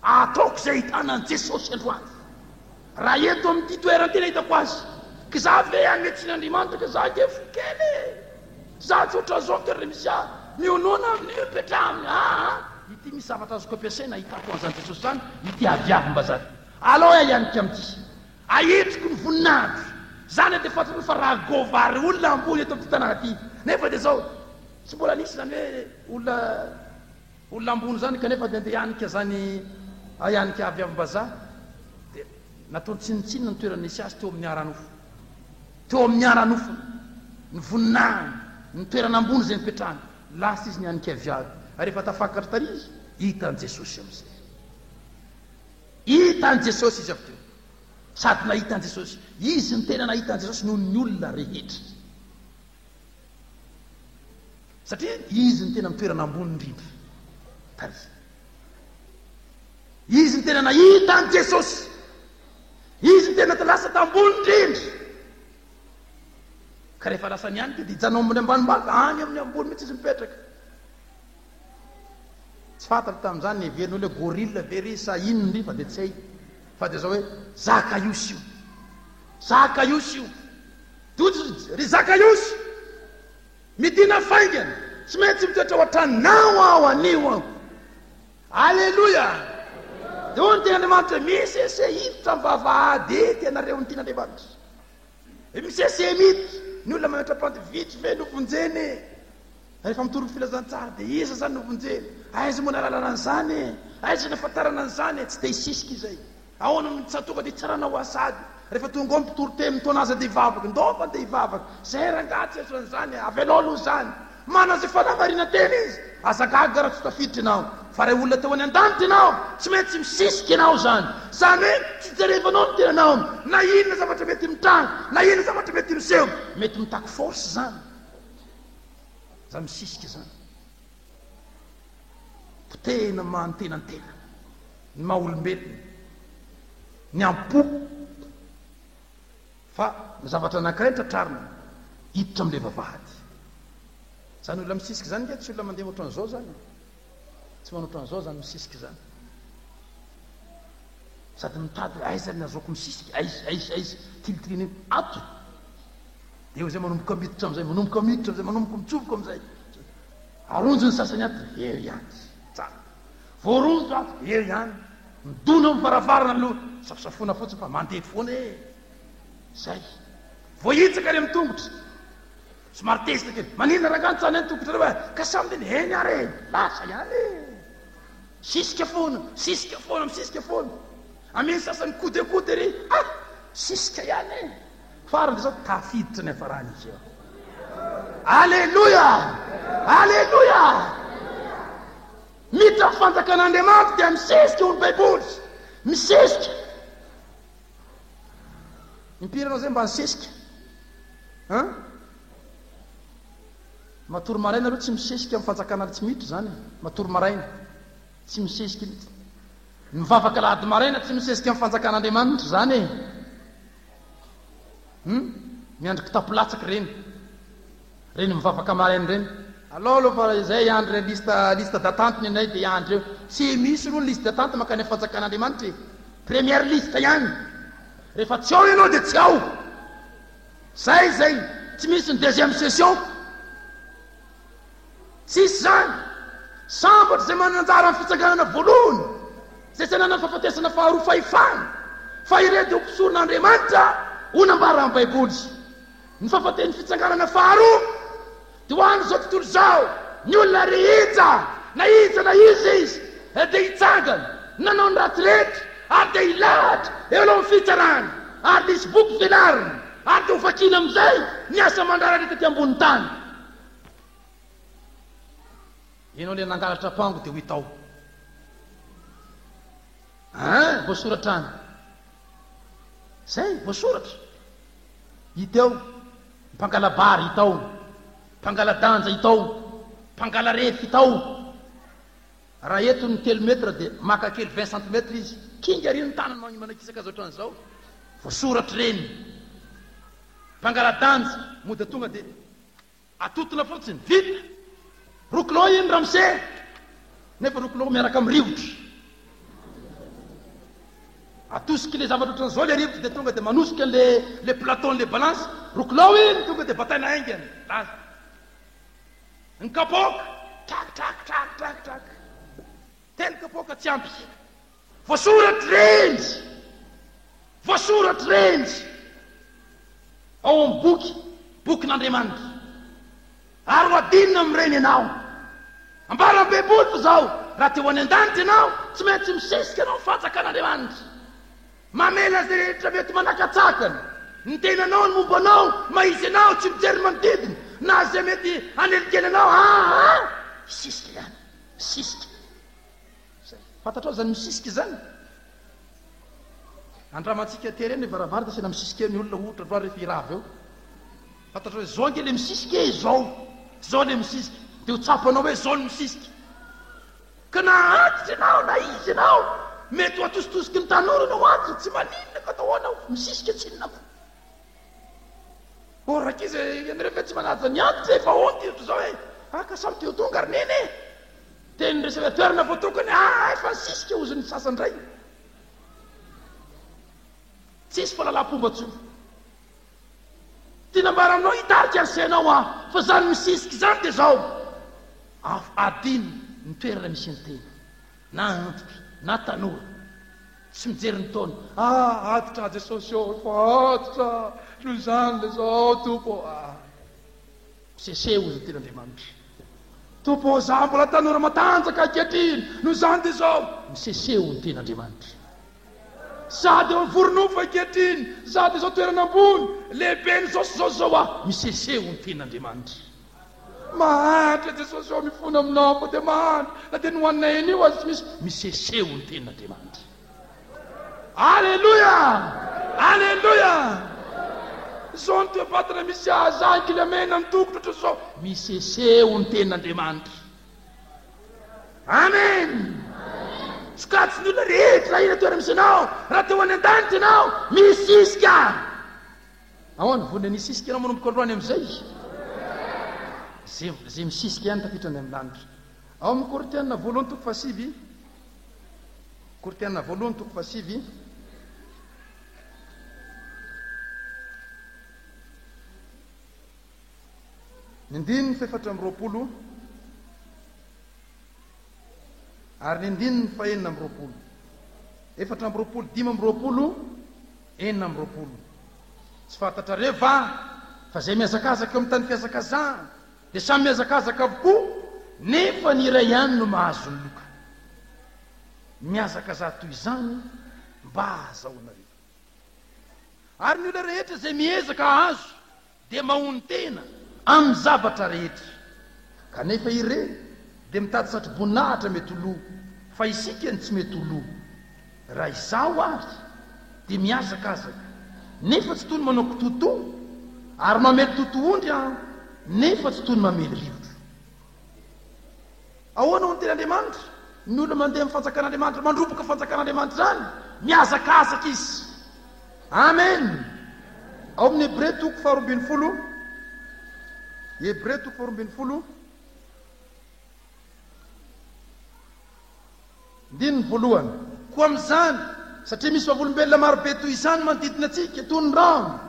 Ataoko izay ahitana an'i Jesosy androany. Raha eto amin'ity toerana ity no ahitako Azy. Ka za ve hanome tsiny Andriamanitra ka za ange fo kely e! Za tsy ohatran'izao ny toerana misy ahy. Mionona amin'io, mipetraha aminy. Aa! Ity misy zavatra azoko ampiasaina ahitako an'izany Jesosy izany, ity aviavim-bazaha ity. Alao aho hianika amin'ity. Ahitriko ny voninahitro. Izany dia fantatro fa raha govary olona ambony eto amin'ity tanàna ity. Nefa dia izao, tsy mbola nisy izany hoe olona olona ambony izany kanefa dia andeha hianika izany hianika aviavim-bazaha. Dia nataony tsinontsinona ny toerana nisy azy teo amin'ny ara-nofo. Teo amin'ny ara-nofony, ny voninahiny, ny toerana ambony izay nipetrahany. Lasa izy nianika aviavy. Ary rehefa tafakatra tary izy, hitan'i Jesosy amin'izay. Hitan'i Jesosy izy avy teo. Sady nahita an'i Jesosy. Izy no tena nahita an'i Jesosy noho ny olona rehetra. Satria izy no tena amin'ny toerana ambony indrindra. Tary. Izy no tena nahita an'i Jesosy. Izy no tena lasa tambony indrindra. Ka rehefa lasa nianika dia hijanona ambony ambanimbany fa any amin'ny ambony mihitsy izy mipetraka. Tsy fantatra tamin'izany ny heveriny hoe gorille ve ry sa inona ry fa dia tsy hay. Fa dia izao hoe Zakaiosy io. Zakaiosy io. Dia ry Zakaiosy! Midina faingana, tsy maintsy mitoetra ao an-tranonao aho anio aho. Aleloia! Dia hoy ny tenin'Andriamanitra hoe, Misese hiditra amin'ny vavahady ety ianareo ny tian'Andriamanitra. Misese miditra, ny olona mametra-panty vitsy ve no vonjena e? Rehefa mitory ny filazantsara dia iza izany no vonjena? Aiza moa no ahalalana an'izany e? Aiza no ahafantarana an'izany e? Tsy te hisisika izay. Ahoana no tsy tonga dia hitsarana ho asady? Rehefa tonga ao ny mpitory teny mitaona azy andeha hivavaka, ndao fa andeha hivavaka. Izay rangahy tsy azo an'izany e! Avelao aloha izany. Manana izay fanamarinan-tena izy. Aza gaga raha tsy tafiditra ianao. Fa raha olona teo any an-danitra ianao, tsy maintsy misisika ianao izany. Izany hoe tsy jerevanao ny tenanao, na inona zavatra mety mitranga, na inona zavatra mety miseho. Mety mitaky force izany. Izany misisika izany. Potehina maha ny tenantena, ny maha olombelona, ny am-po. Fa ny zavatra anankiray tratrarina, hiditra amin'ilay vavahady. Izany olona misisika izany ange tsy olona mandeha ohatran'izao izany e. Tsy manao ohatran'izao izany misisika izany. Sady mitady hoe aiza ny azaoko misisika, aiza, aiza, aiza, tilitiliana eny, ato. Dia eo izay manomboka miditra amin'izay, manomboka miditra amin'izay, manomboka mitsofoka amin'izay. Aronjo ny sasany ato, eo ihany. Tsara. Voaronjo ato, eo ihany. Midona amin'ny varavarana aloha, safosafoana fotsiny fa mandeha foana e. Zay. Voahitsaka ary amin'ny tongotra. Somary tezitra kely. Maninona rangahy ny tsany any tongotrareo e? Ka samy neny, eny ary e. Lasa ihany e. Sisika foana, sisika foana, misisika foana. Amen'ny sasany coup de coude ery. Ah! Sisika ihany e. Farany dia zao, tafiditra ny hafarana izy eo. Aleloia! Aleloia! Miditra ny fanjakan'Andriamanitra dia misesika hoy ny Baiboly. Misesika. Impiry ianao zay mba nisesika? Hein? Matory maraina aloha tsy misesika amin'ny fanjakana tsy miditra izany e. Matory maraina tsy misesika mihitsy. Mivavaka alahady maraina tsy misesika amin'ny fanjakan'Andriamanitra izany e. Hum? Miandry kitapo latsaka ireny. Ireny mivavaka maraina ireny. Alao aloha fa izay hiandry ilay liste liste d'attente ny anay dia hiandry eo. Tsy misy aloha ny liste d'attente mankany amin'ny fanjakan'Andriamanitra e. Première liste ihany. Rehefa tsy ao ianao dia tsy ao. Zay izay. Tsy misy ny deuxième session. Tsisy izany. Sambatra izay manana anjara amin'ny fitsanganana voalohany, izay tsy ananan'ny fahafatesana faharoa fahefana, fa ireo dia ho mpisoron'Andriamanitra, ho nambaran'ny Baiboly. Ny fahafaten'ny fitsanganana faharoa dia ho an'izao tontolo izao, ny olona rehetra, na iza na iza izy, dia hitsangana, nanao ny ratsy rehetra, ary dia hilahatra eo alohan'ny fitsarana, ary dia hisy boky velarina, ary dia hovakiana amin'izay ny asa aman-draharaha rehetra ety ambonin'ny tany. Ianao ilay nangalatra apango dia ho hita ao. Hein, voasoratra any. Zay, voasoratra. Hita eo. Mpangala-bary hita ao. Mpangala-danja hita ao. Mpangala-refy hita ao. Raha eto ny telo mètre dia maka kely 20 centimètres izy. Kinga ery ny tanany manakisaka azy ohatran'izao. Voasoratra ireny. Mpangala-danja, mody tonga dia Atotona fotsiny, vita! Roa kilao iny ramose! Nefa roa kilao miaraka amin'ny rivotra. Atosiky le zavatra ohatran'izao le rivotra dia tonga dia manosika le le plateau-n'le balance. Roa kilao iny tonga dia bataina haingana. Lasa. Ny kapoaka, trak trak trak trak trak. Telo kapoaka tsy ampy. Voasoratra ireny! Voasoratra ireny! Ao amin'ny boky, bokin'Andriamanitra. Ary ho adinina amin'ireny ianao. Ambaran'ny Baiboly fa izao, raha te ho any an-danitra ianao, tsy maintsy misesika anao ny fanjakan'Andriamanitra. Mamela izay rehetra mety manakatsakana ny tenanao, ny momba anao, mahitsy anao, tsy mijery ny manodidina, na izay mety hanelikely anao, aa! Hisisika ihany. Misisika. Zay. Fantatrao izany misisika izany? Andramantsika terena ny varavarana asiana misisika eo ny olona ohatra androany rehefa hirava eo. Fantatrao hoe zao ange le misisika e, zao. Zao le misisika. Dia ho tsapanao hoe zao ny misisika. Ka na antitra ianao na iza ianao, mety ho atositosiky ny tanora ianao antitra, tsy maninona ka atao ahoana, misisika tsinona ko. Oh rankizy e, ianareo ve tsy manaja ny antitra e, fa ahoana ity ohatr'izao e? Ah ka samy te ho tonga ry neny e! Teny resaka toerana voatokana, ah efa nisisika hozy ny sasany indray. Tsisy fahalalam-pomba intsony. Tiana ambara aminao hitarika ny sainao aho fa izany misisika izany dia izao, adino ny toerana misy ny tena, na antitra na tanora. Tsy mijery ny taona. Ah, antitra aho Jesosy ô, efa antitra aho, noho izany le zao Tompo ô. Ah, miseseho hozy ny tenin'Andriamanitra. Tompo ô, za mbola tanora matanjaka ankehitriny, noho izany dia izao. Miseseho ny tenin'Andriamanitra. Za dia voronofo ankehitriny, za dia izao toerana ambony, lehiben'izao sy izao sy izao aho. Miseseho ny tenin'Andriamanitra. Mahantra Jesosy ô mifona aminao fa dia mahantra na dia nohaninay anio aza tsy misy miseseho ny tenin'Andriamanitra. Aleloia! Aleloia! Izao ny toe-batana misy ahy, za ankilamena ny tongotra ohatran'izao. Miseseho ny tenin'Andriamanitra. Amen! Sokajy ny olona rehetra raha ina toerana misy anao, raha te ho any an-danitra ianao, misisika. Ahoana, vonona ny hisisika ianao manomboka androany amin'izay? Izay, izay misisika ihany tafiditra any amin'ny lanitra. Ao amin'ny Korintiana voalohany toko fahasivy, Korintiana voalohany toko fahasivy, ny andininy fahefatra amby roapolo ary ny andininy fahenina amby roapolo. 24, 25. 26. Tsy fantatrareo va fa izay mihazakazaka eo amin'ny tany fihazakazahana dia samy mihazakazaka avokoa, nefa ny iray ihany no mahazo ny loka? Mihazakazaha toy izany mba hahazahoanareo. Ary ny olona rehetra izay miezaka hahazo dia mahonon-tena amin'ny zavatra rehetra. Kanefa ireny dia mitady satroboninahitra mety ho lo, fa isika no tsy mety ho lo. Raha izaho àry dia mihazakazaka, nefa tsy toy ny manao kitoatoa, ary mamely totohondry aho, nefa tsy toy ny mamely rivotra. Ahoana hoy ny tenin'Andriamanitra? Ny olona mandeha amin'ny fanjakan'Andriamanitra, mandroboka fanjakan'Andriamanitra izany, mihazakazaka izy. Amen! Ao amin'ny Hebreo toko faharoa ambin'ny folo, Hebreo toko faharoa ambin'ny folo, Andininy voalohany. Koa amin'izany, satria misy vavolombelona marobe toy izany manodidina antsika, toy ny rano,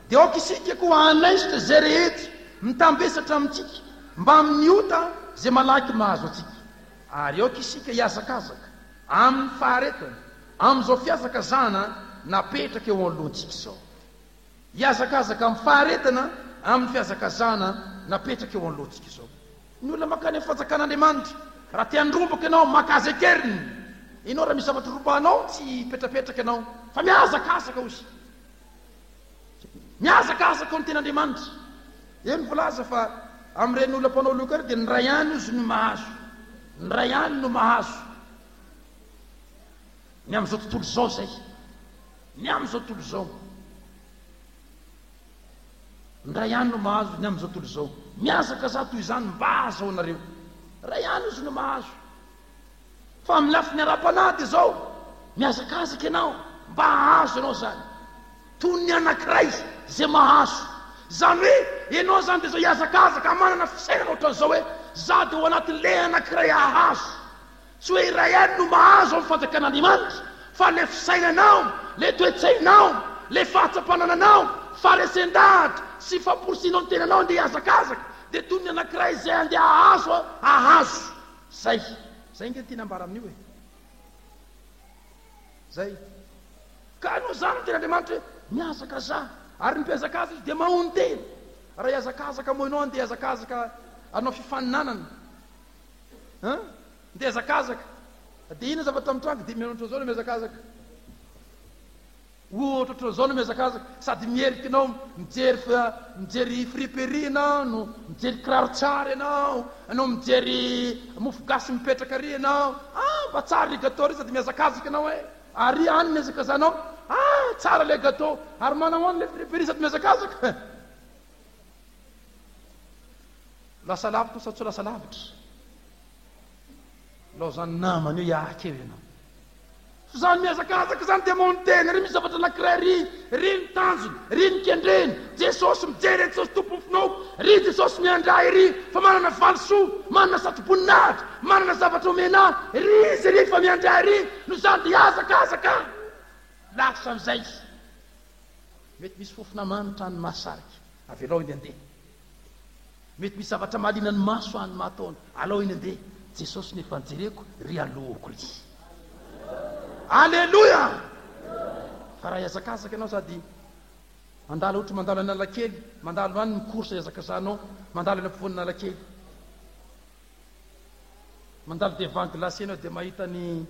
dia aoka isika koa hanaisotra izay rehetra mitambesatra amintsika, mbamin'ny ota izay malaky mahazo antsika. Ary aoka isika hihazakazaka amin'ny faharetana, amin'izao fihazakazahana napetraka eo anoloantsika izao. Hihazakazaka amin'ny faharetana amin'ny fihazakazahana napetraka eo anoloantsika izao. Ny olona mankany amin'ny fanjakan'Andriamanitra, raha te handrombaka ianao, maka azy an-keriny. Ianao raha misy zavatra rombahanao, tsy hipetrapetraka ianao, fa mihazakazaka hozy. Mihazakazaka ao ny tenin'Andriamanitra. Eo ny voalaza fa amin'ireny olona mpanao loka ireny dia ny iray ihany hozy no mahazo. Ny iray ihany no mahazo. Ny amin'izao tontolo izao izay. Ny amin'izao tontolo izao. Ny iray ihany no mahazo ny amin'izao tontolo izao. Mihazakazaha toy izany mba hahazahoanareo. Iray ihany izy no mahazo. Fa amin'ny lafiny ara-panahy dia izao, mihazakazaka ianao mba hahazo ianao izany. Toy ny anankiray izay mahazo. Izany hoe ianao izany dia izao hihazakazaka manana fisainana ohatran'izao hoe, za dia ao anatin'ilay anankiray hahazo. Tsy hoe iray ihany no mahazo amin'ny fanjakan'Andriamanitra fa ilay fisainanao, ilay toe-tsainao, ilay fahatsapanananao, faharesen-dahatra sy famporisihinao ny tenanao handeha hihazakazaka dia toy ny anankiray izay handeha hahazo hahazo. Izay. Zay nge ny tiana ambara amin'io e. Zay. Ka noho izany no tenin'Andriamanitra hoe, Mihazakazaha. Ary ny mpihazakaza izy dia mahonon-tena. Raha hihazakazaka moa ianao handeha hihazakazaka hanao fifaninanana. Hein? Ndeha hihazakazaka. Dia inona zavatra mitranga? Dia mianatra izao no mihazakazaka. Ohatra ohatran'izao no mihazakazaka, sady miherika ianao, mijery mijery friperie ianao no mijery kiraro tsara ianao, no mijery mofo gasy mipetraka ary ianao, ah mba tsara ry gateau ry sady mihazakazaka ianao eh, ary any mihazakazanao, ah tsara le gateau, ary manahoana le friperie sady mihazakazaka. Lasa lavitra sa tsy lasa lavitra? Laozan'ny namana io hiaraka eo ianao. Fa izany mihazakazaka izany dia maontena, ry misy zavatra anankiray ry, ry ny tanjony, ry ny kendreny, Jesosy mijery an'i Jesosy Tompon'ny finoako, ry Jesosy miandry ahy ry fa manana valisoa, manana satroboninahitra, manana zavatra omena ahy, ry Izy ry fa miandry ahy ry, noho izany dia hihazakazaka aho. Lasa amin'izay izy. Mety misy fofona manitra any mahasarika, avelao iny handeha. Mety misy zavatra mahaliana ny maso any mahataona. Alao iny andeha. Jesosy no efa nijereko, ry alohako ry. Aleloia! Fa raha hihazakazaka ianao sady mandalo ohatry mandalo Analakely, mandalo any ny course hihazakazanao, mandalo eny ampovoan'Analakely. Mandalo devant glace enao dia mahita ny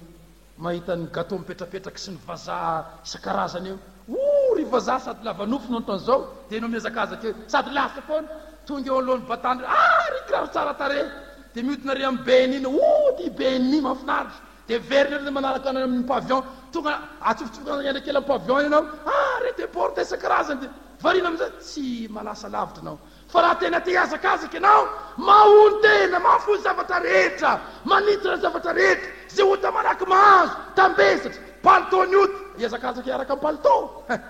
mahita ny gateau mipetrapetraka sy ny vazaha isan-karazany eo. Ouh ry vazaha sady lava nofo no ohatran'izao dia enao mihazakazaka eo sady lasa foana. Tonga eo anoloan'ny vatany ah ry kiraro tsara tarehy dia mihodina ry amin'ny BNI ny ouh ty BNI mahafinaritra dia miverina eo dia manaraka any amin'ny pavillon tonga atsofotsofoka any kely amin'ny pavillon ianao ah ry deporte isan-karazany dia variana amin'izay tsy malasa lavitra ianao. Fa raha tena te hihazakazaka ianao, mahonon-tena, mahafoy ny zavatra rehetra, manintona ny zavatra rehetra, izay ota malaky mahazo, tambesatra, palitao ny ota, hihazakazaka hiaraka amin'ny palitao. Hein!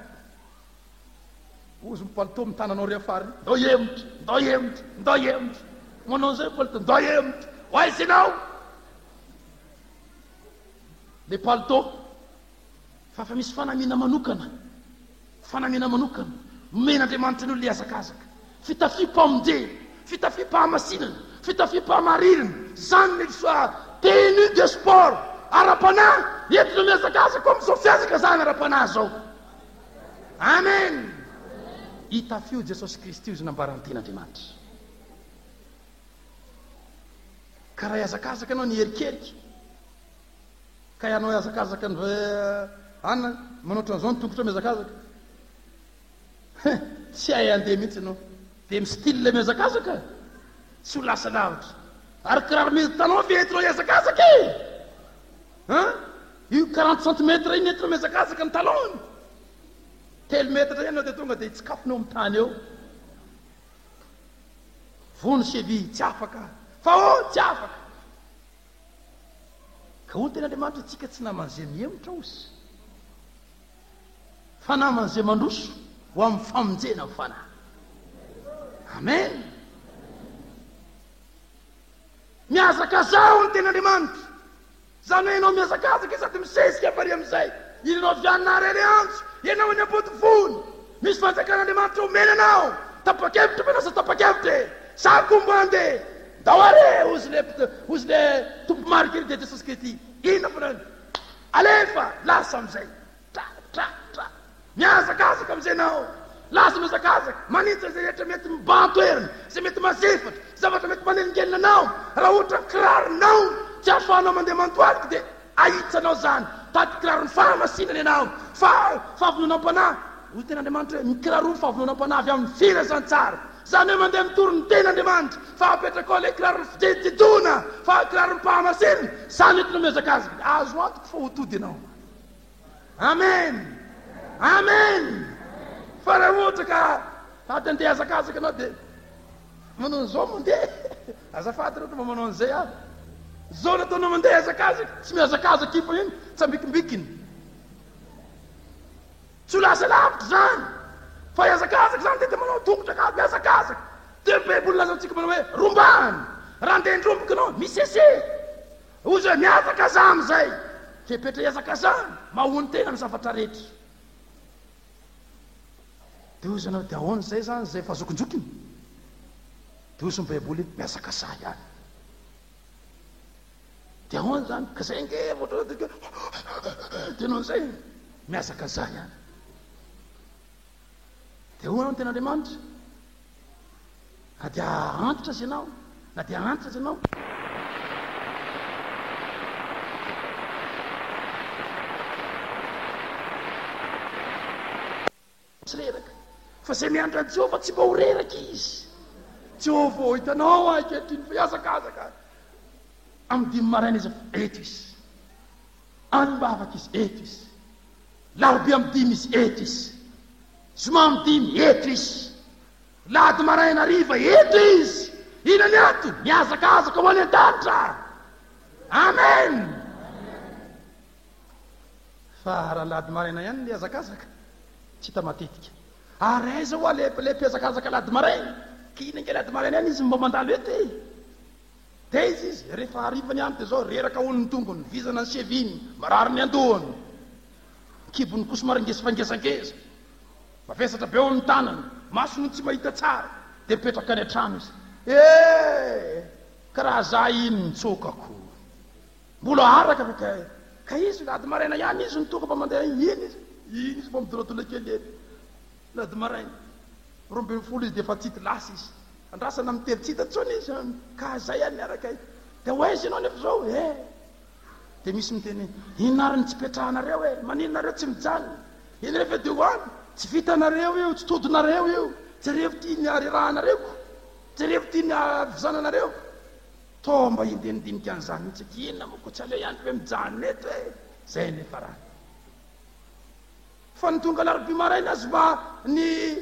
Ozy ny palitao mitana anao ry afara ry, ndao hihemotra, ndao hihemotra, ndao hihemotra. Manao an'izay ny palitao, ndao hihemotra. Ho aiza ianao? Le palitao. Fa fa misy fanamiana manokana. Fanamiana manokana nomen'Andriamanitra ny olona hihazakazaka. Fitafiam-pamonjena, fitafiam-pahamasinana, fitafiam-pahamarinana, izany ny tenue de sport ara-panahy entina mihazakazaka amin'izao fihazakazahana ara-panahy izao. Amen! Itafio Jesosy Kristy io izay nambaran'ny Tenin'Andriamanitra. Ka raha hihazakazaka ianao niherikerika, Ka ianao hihazakazaka ny an manao ohatran'izao ny tongotra mihazakazaka. Hein, tsy hay handeha mihitsy ianao. Dia mi-style mihazakazaka. Tsy ho lasa lavitra. Ary kiraro mihitanao ve entinao hihazakazaka e? Hein? Io 40 centimètres iny entinao mihazakazaka ny talon-ny. Telo metatra ihany ianao dia tonga dia hitsikafona eo amin'ny tany eo. Vono cheville, tsy afaka. Fa oh, tsy afaka. Ka hoy ny tenin'Andriamanitra, Tsika tsy naman'izay mihemotra ozy, fa naman'izay mandroso ho amin'ny famonjena ny fanahy. Amen. Mihazakazaha hoy ny tenin'Andriamanitra. Izany hoe ianao mihazakazaka sady misesika avy ary amin'izay. Ianao avy any nahare ilay antso, ianao eny am-potovoana. Misy fanjakan'Andriamanitra omena anao. Tapa-kevitra ve ianao sa tapa-kevitra e? Sa koa mba handeha? Ndao ary e! Hozy le hozy le tompo-marika ery dia Jesosy Kristy. Inona fa nany? Alefa! Lasa amin'izay. Tra! Tra! Tra! Mihazakazaka amin'izay ianao. Lasa mihazakazaka. Manitsy izay rehetra mety mibahan-toerana, izay mety mazefatra, zavatra mety manelingelina anao. Raha ohatra ny kiraronao tsy ahafahanao mandeha mandohalika dia ahitsanao izany. Tady kiraron'ny fahamasinana ianao. Fa fahavononam-panahy. Hoy ny tenin'Andriamanitra hoe, Mikiraroa ny fahavononam-panahy avy amin'ny filazantsara. Izany hoe mandeha mitory ny tenin'Andriamanitra, fa apetrakao ilay kiraron'ny fijidijidona, fa kiraron'ny mpahamasinina, izany entinao mihazakazaka. Dia azo antoka fa ho tody ianao. Amen! Amen! Fa raha ohatra ka tady handeha hazakazaka ianao dia manao an'izao mandeha. Azafady raha ohatra mba manao an'izay aho. Izao no ataonao mandeha hazakazaka, tsy mihazakazaka io fa iny tsambikimbikiny. Tsy ho lasa lavitra izany fa hihazakazaka izany dia dia manao tongotra ka mihazakazaka. Dia ny Baiboly milaza amintsika manao hoe rombahana. Raha handeha handrombaka ianao, misese. Hoy izy hoe mihazakazaha amin'izay. Fepetra hihazakazahana, mahonon-tena amin'ny zavatra rehetra. Dia hoy izy ianao, dia ahoana izay izany izay efa zokinjokiny? Dia hoy izy ny Baiboly, mihazakazaha ihany. Dia ahoana izany? Ka izay ange ohatra hoe dia noho izay mihazakazaha ihany. Dia hoy ny tenin'Andriamanitra, Na dia antitra aza ianao, na dia antitra aza ianao, tsy reraka, fa izay miandry an'i Jehovah tsy mba ho reraka izy. Jehovah ô, hitanao aho ankehitriny fa hihazakazaka amin'ny dimy maraina izy, eto izy. Alim-bavaka izy, eto izy. Larobia amin'ny dimy izy, eto izy. Zoma amin'ny dimy, eto izy. Lahady maraina hariva, eto izy. Inona ny antony? Mihazakazaka ho any an-danitra. Amen. Fa raha lahady maraina ihany ny hazakazaka, tsy hita matetika. Ary aiza hoa le le mpihazakazaka lahady maraina? K'iny ange lahady maraina ihany izy mba mandalo eto e. Taiza izy? Rehefa hariva ny andro dia izao, reraka hono ny tongony, vizana ny cheville-ny, marary ny andohany, ny kibony koa somary ngeza fa ngezangeza, mavesatra be hono ny tanany, masony hono tsy mahita tsara, dia mipetraka any an-trano izy. Eh! Ka raha za iny nitsokako, mbola araka ve kay? Ka izy alahady maraina ihany izy no tonga mba mandeha iny izy, iny izy mba midoladola kely eny. Alahady maraina, 12 izy dia efa tsy hita, lasa izy. Andrasana amin'ny telo tsy hita intsony izy an! Ka zay ihany miaraka e! Dia ho aiza ianao nefa izao e! Dia misy miteny hoe, inona ary ny tsy ipetrahanareo e? Maninona nareo tsy mijanona? Iny rehefa dia ho any! Tsy vitanareo io, tsy todinareo io! Jerevo ity ny harerahanareo ko! Jerevo ity ny havizananareo! Toa mba hindeha nidinika an'izany mihitsy aky, inona moa koa tsy aleo ihany ve mijanona eto e! Zay nefa raha. Fa ny tonga alarobia maraina azy mba ny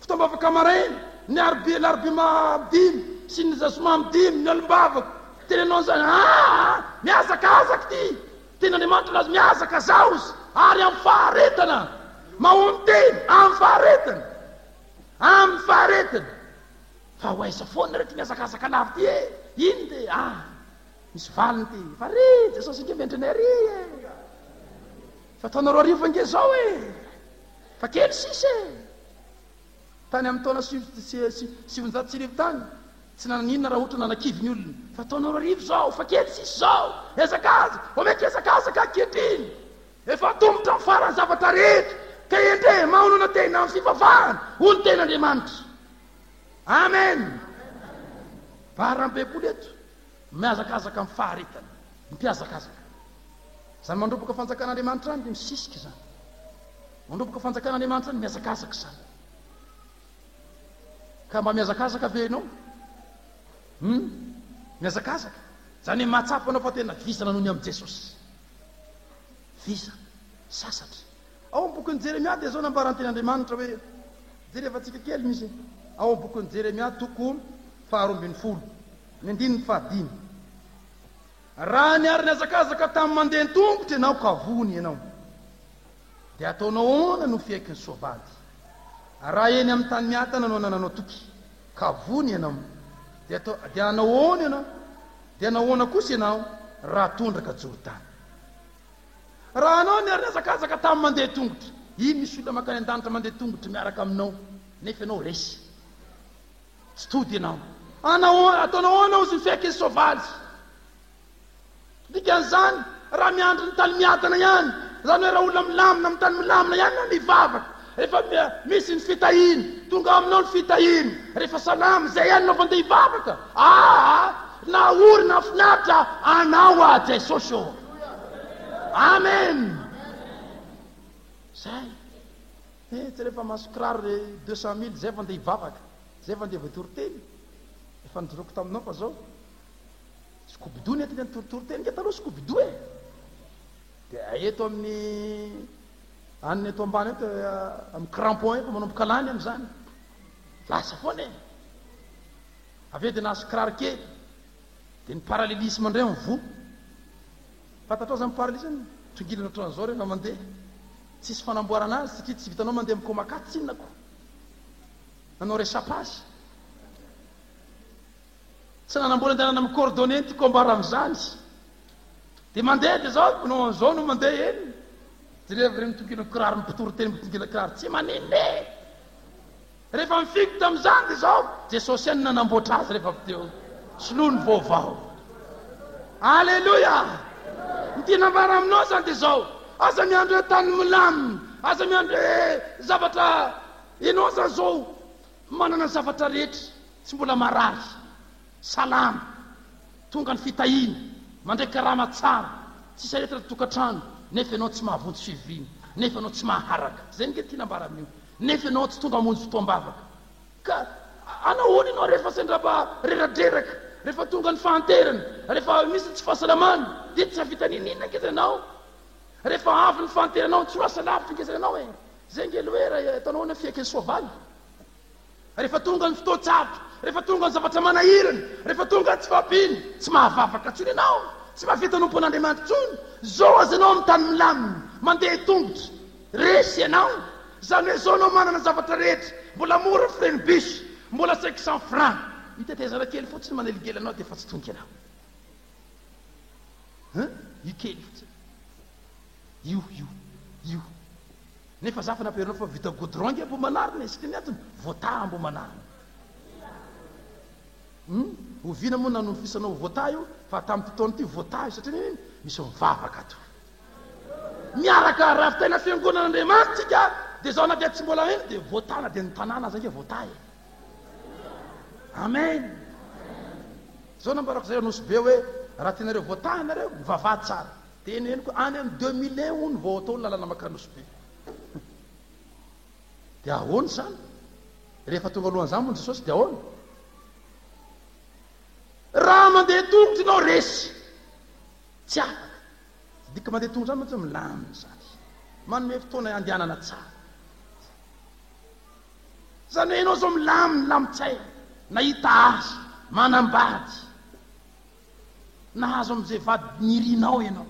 fotoam-bavaka maraina, ny arobia alarobia dimy sy ny zoma amin'ny dimy, ny alim-bavaka. Tenenao an'izany, aa, mihazakazaka ity. Tenin'Andriamanitra milaza, mihazakazaho izy, ary amin'ny faharetana. Mahono teny, amin'ny faharetana. Amin'ny faharetana. Fa ho aiza foana ireto mihazakazaka lava ity e? Iny dia, ah, misy valiny ity. Fa ry Jesosy ange miandry anay ary e. Fa taona 2000 ange zao e! Fa kely sisa e! Tany amin'ny taona 1990 tany, tsy nananinona raha ohatra nanakivy ny olona. Fa taona 2000 zao, fa kely sisa zao! Hezakazaka! Vao mainka hezakazaka ankehitriny! Efa atomotra amin'ny farany zavatra rehetra, ka endrey, mahonona tena amin'ny fivavahana, hoy ny tenin'Andriamanitra. Amen! Bara ny Baiboly eto. Mihazakazaka amin'ny faharetana. Mpihazakazaka. Izany mandroboka fanjakan'Andriamanitra izany dia misisika izany. Mandroboka fanjakan'Andriamanitra izany mihazakazaka izany. Ka mba mihazakazaka ve ianao? Hmm? Mihazakazaka. Izany hoe mahatsapa anao fa tena vizana noho ny amin'i Jesosy. Vizana. Sasatra. Ao amin'ny bokin'i Jeremia dia izao nambaran'ny tenin'Andriamanitra hoe, jerevantsika kely misy ao amin'ny bokin'i Jeremia toko faharoambinifolo, ny andininy fahadimy. Raha niara-nihazakazaka tamin'ny mandeha an-tongotra ianao ka voany ianao, dia ataonao ahoana no fiaiky ny soavaly? Raha eny amin'ny tany miadana no anananao toky, ka voany ianao, dia atao, dia hanao ahoana ianao? Dia hanao ahoana kosa ianao raha tondraka Jordana? Raha anao niara-nihazakazaka tamin'ny mandeha tongotra, iny misy olona mankany an-danitra mandeha tongotra miaraka aminao, nefa ianao resy. Tsy tody ianao. Anao, ataonao ahoana ozy ny fiaiky ny soavaly? Dikan'izany, raha miandry ny tany miadana ihany, izany hoe raha olona milamina amin'ny tany milamina ihany ianao mivavaka, rehefa misy ny fitahiana, tonga aminao ny fitahiana, rehefa salama, izay ihany ianao vao andeha hivavaka. Aa, na ory na finaritra, anao aho Jesosy ô. Amen. Zay. Eh, tsy rehefa mahazo kiraro re 200 mille zay vao andeha hivavaka, zay vao andeha voatory teny. Efa nijoroako taminao fa zao. Scooby-Doo ny entina nitoritory teny nge taloha Scooby-Doo e. Dia eto amin'ny any eto ambany eto amin'ny crampon eto manomboka lany amin'izany. Lasa foana e. Avy eo dia nahazo kiraro kely. Dia ny parallélisme indray mivoa. Fantatrao izany parallélisme? Tongilana ohatran'izao rehefa mandeha. Tsisy fanamboarana azy satria tsy vitanao mandeha amin'ny komakaty tsinona ko. Nanao resapage. Tsy nanambola andehanana amin'ny coordonnées ny tiako ambara amin'izany. Dia mandeha dia zao, manao an'izao no mandeha eny. Jereo ireny mitongilana kiraro, mpitory teny mitongilana kiraro. Tsy maninona e! Rehefa nifidy tamin'izany dia izao, Jesosy ihany no nanamboatra azy rehefa avy teo. Soloy ny vaovao. Aleloia! Ny tiana ambara aminao izany dia izao, aza miandry hoe tany milamina, aza miandry hoe zavatra, ianao izany izao manana ny zavatra rehetra, tsy mbola marary, salama, tonga ny fitahiana, mandray karama tsara, tsisy aretina ny tokantrano, nefa ianao tsy mahavonjy fivoriana, nefa ianao tsy maharaka. Izay ange tiana ambara amin'io. Nefa ianao tsy tonga hamonjy fotoam-bavaka. Ka anahoana ianao rehefa sendra mba reradreraka, rehefa tonga ny fahanterana, rehefa misy ny tsy fahasalamana, dia tsy hahavita n'inon'inona ange izany ianao. Rehefa avy ny fahanteranao, tsy ho lasa lavitra ange izany ianao e. Izay ange aloha hoe raha ataonao ahoana fiaiky ny soavaly. Rehefa tonga ny fotoan-tsarotra, rehefa tonga ny zavatra manahirana, rehefa tonga ny tsy fahampiana, tsy mahavavaka intsony ianao, tsy mahavita hanompo an'Andriamanitra intsony. Zao aza ianao amin'ny tany milamina, mandeha tongotra, resy ianao. Izany hoe zao ianao manana ny zavatra rehetra, mbola mora frais ny bus, mbola 500 francs, ny tetezana kely fotsiny manelingelina anao dia efa tsy tonga ianao. Hein? Io kely fotsiny. Io, io, io. Nefa za fa nampiharinao fa vita goudron ange Ambohimanarina e, satria ny antony, voataha Ambohimanarina. Hum, oviana moa nanofisanao ho voataha io, fa tamin'ity taona ity voataha io satria nini? Misy mivavaka ato. Miaraka rafitaina fiangonan'Andriamanitra tsika, dia zao na dia tsy mbola eny dia voataha na dia ny tanàna aza ange voataha e. Amen. Zao nambarako zay Nosy Be hoe raha tianareo voataha nareo, mivavaha tsara. Dia henoko any amin'ny 2001 hono vao atao ny lalana mankany Nosy Be. Dia ahoana izany? Rehefa tonga alohan'izany moa Jesosy dia ahoana? Raha mandeha tongotra ianao resy. Tsy afaka. Dika mandeha tongotra izany mantsy milamina izany. Manome fotoana handehanana tsara. Izany hoe ianao izao milamina, milamin-tsaina, nahita asa, manambady. Nahazo amin'izay vady nirinao ianao,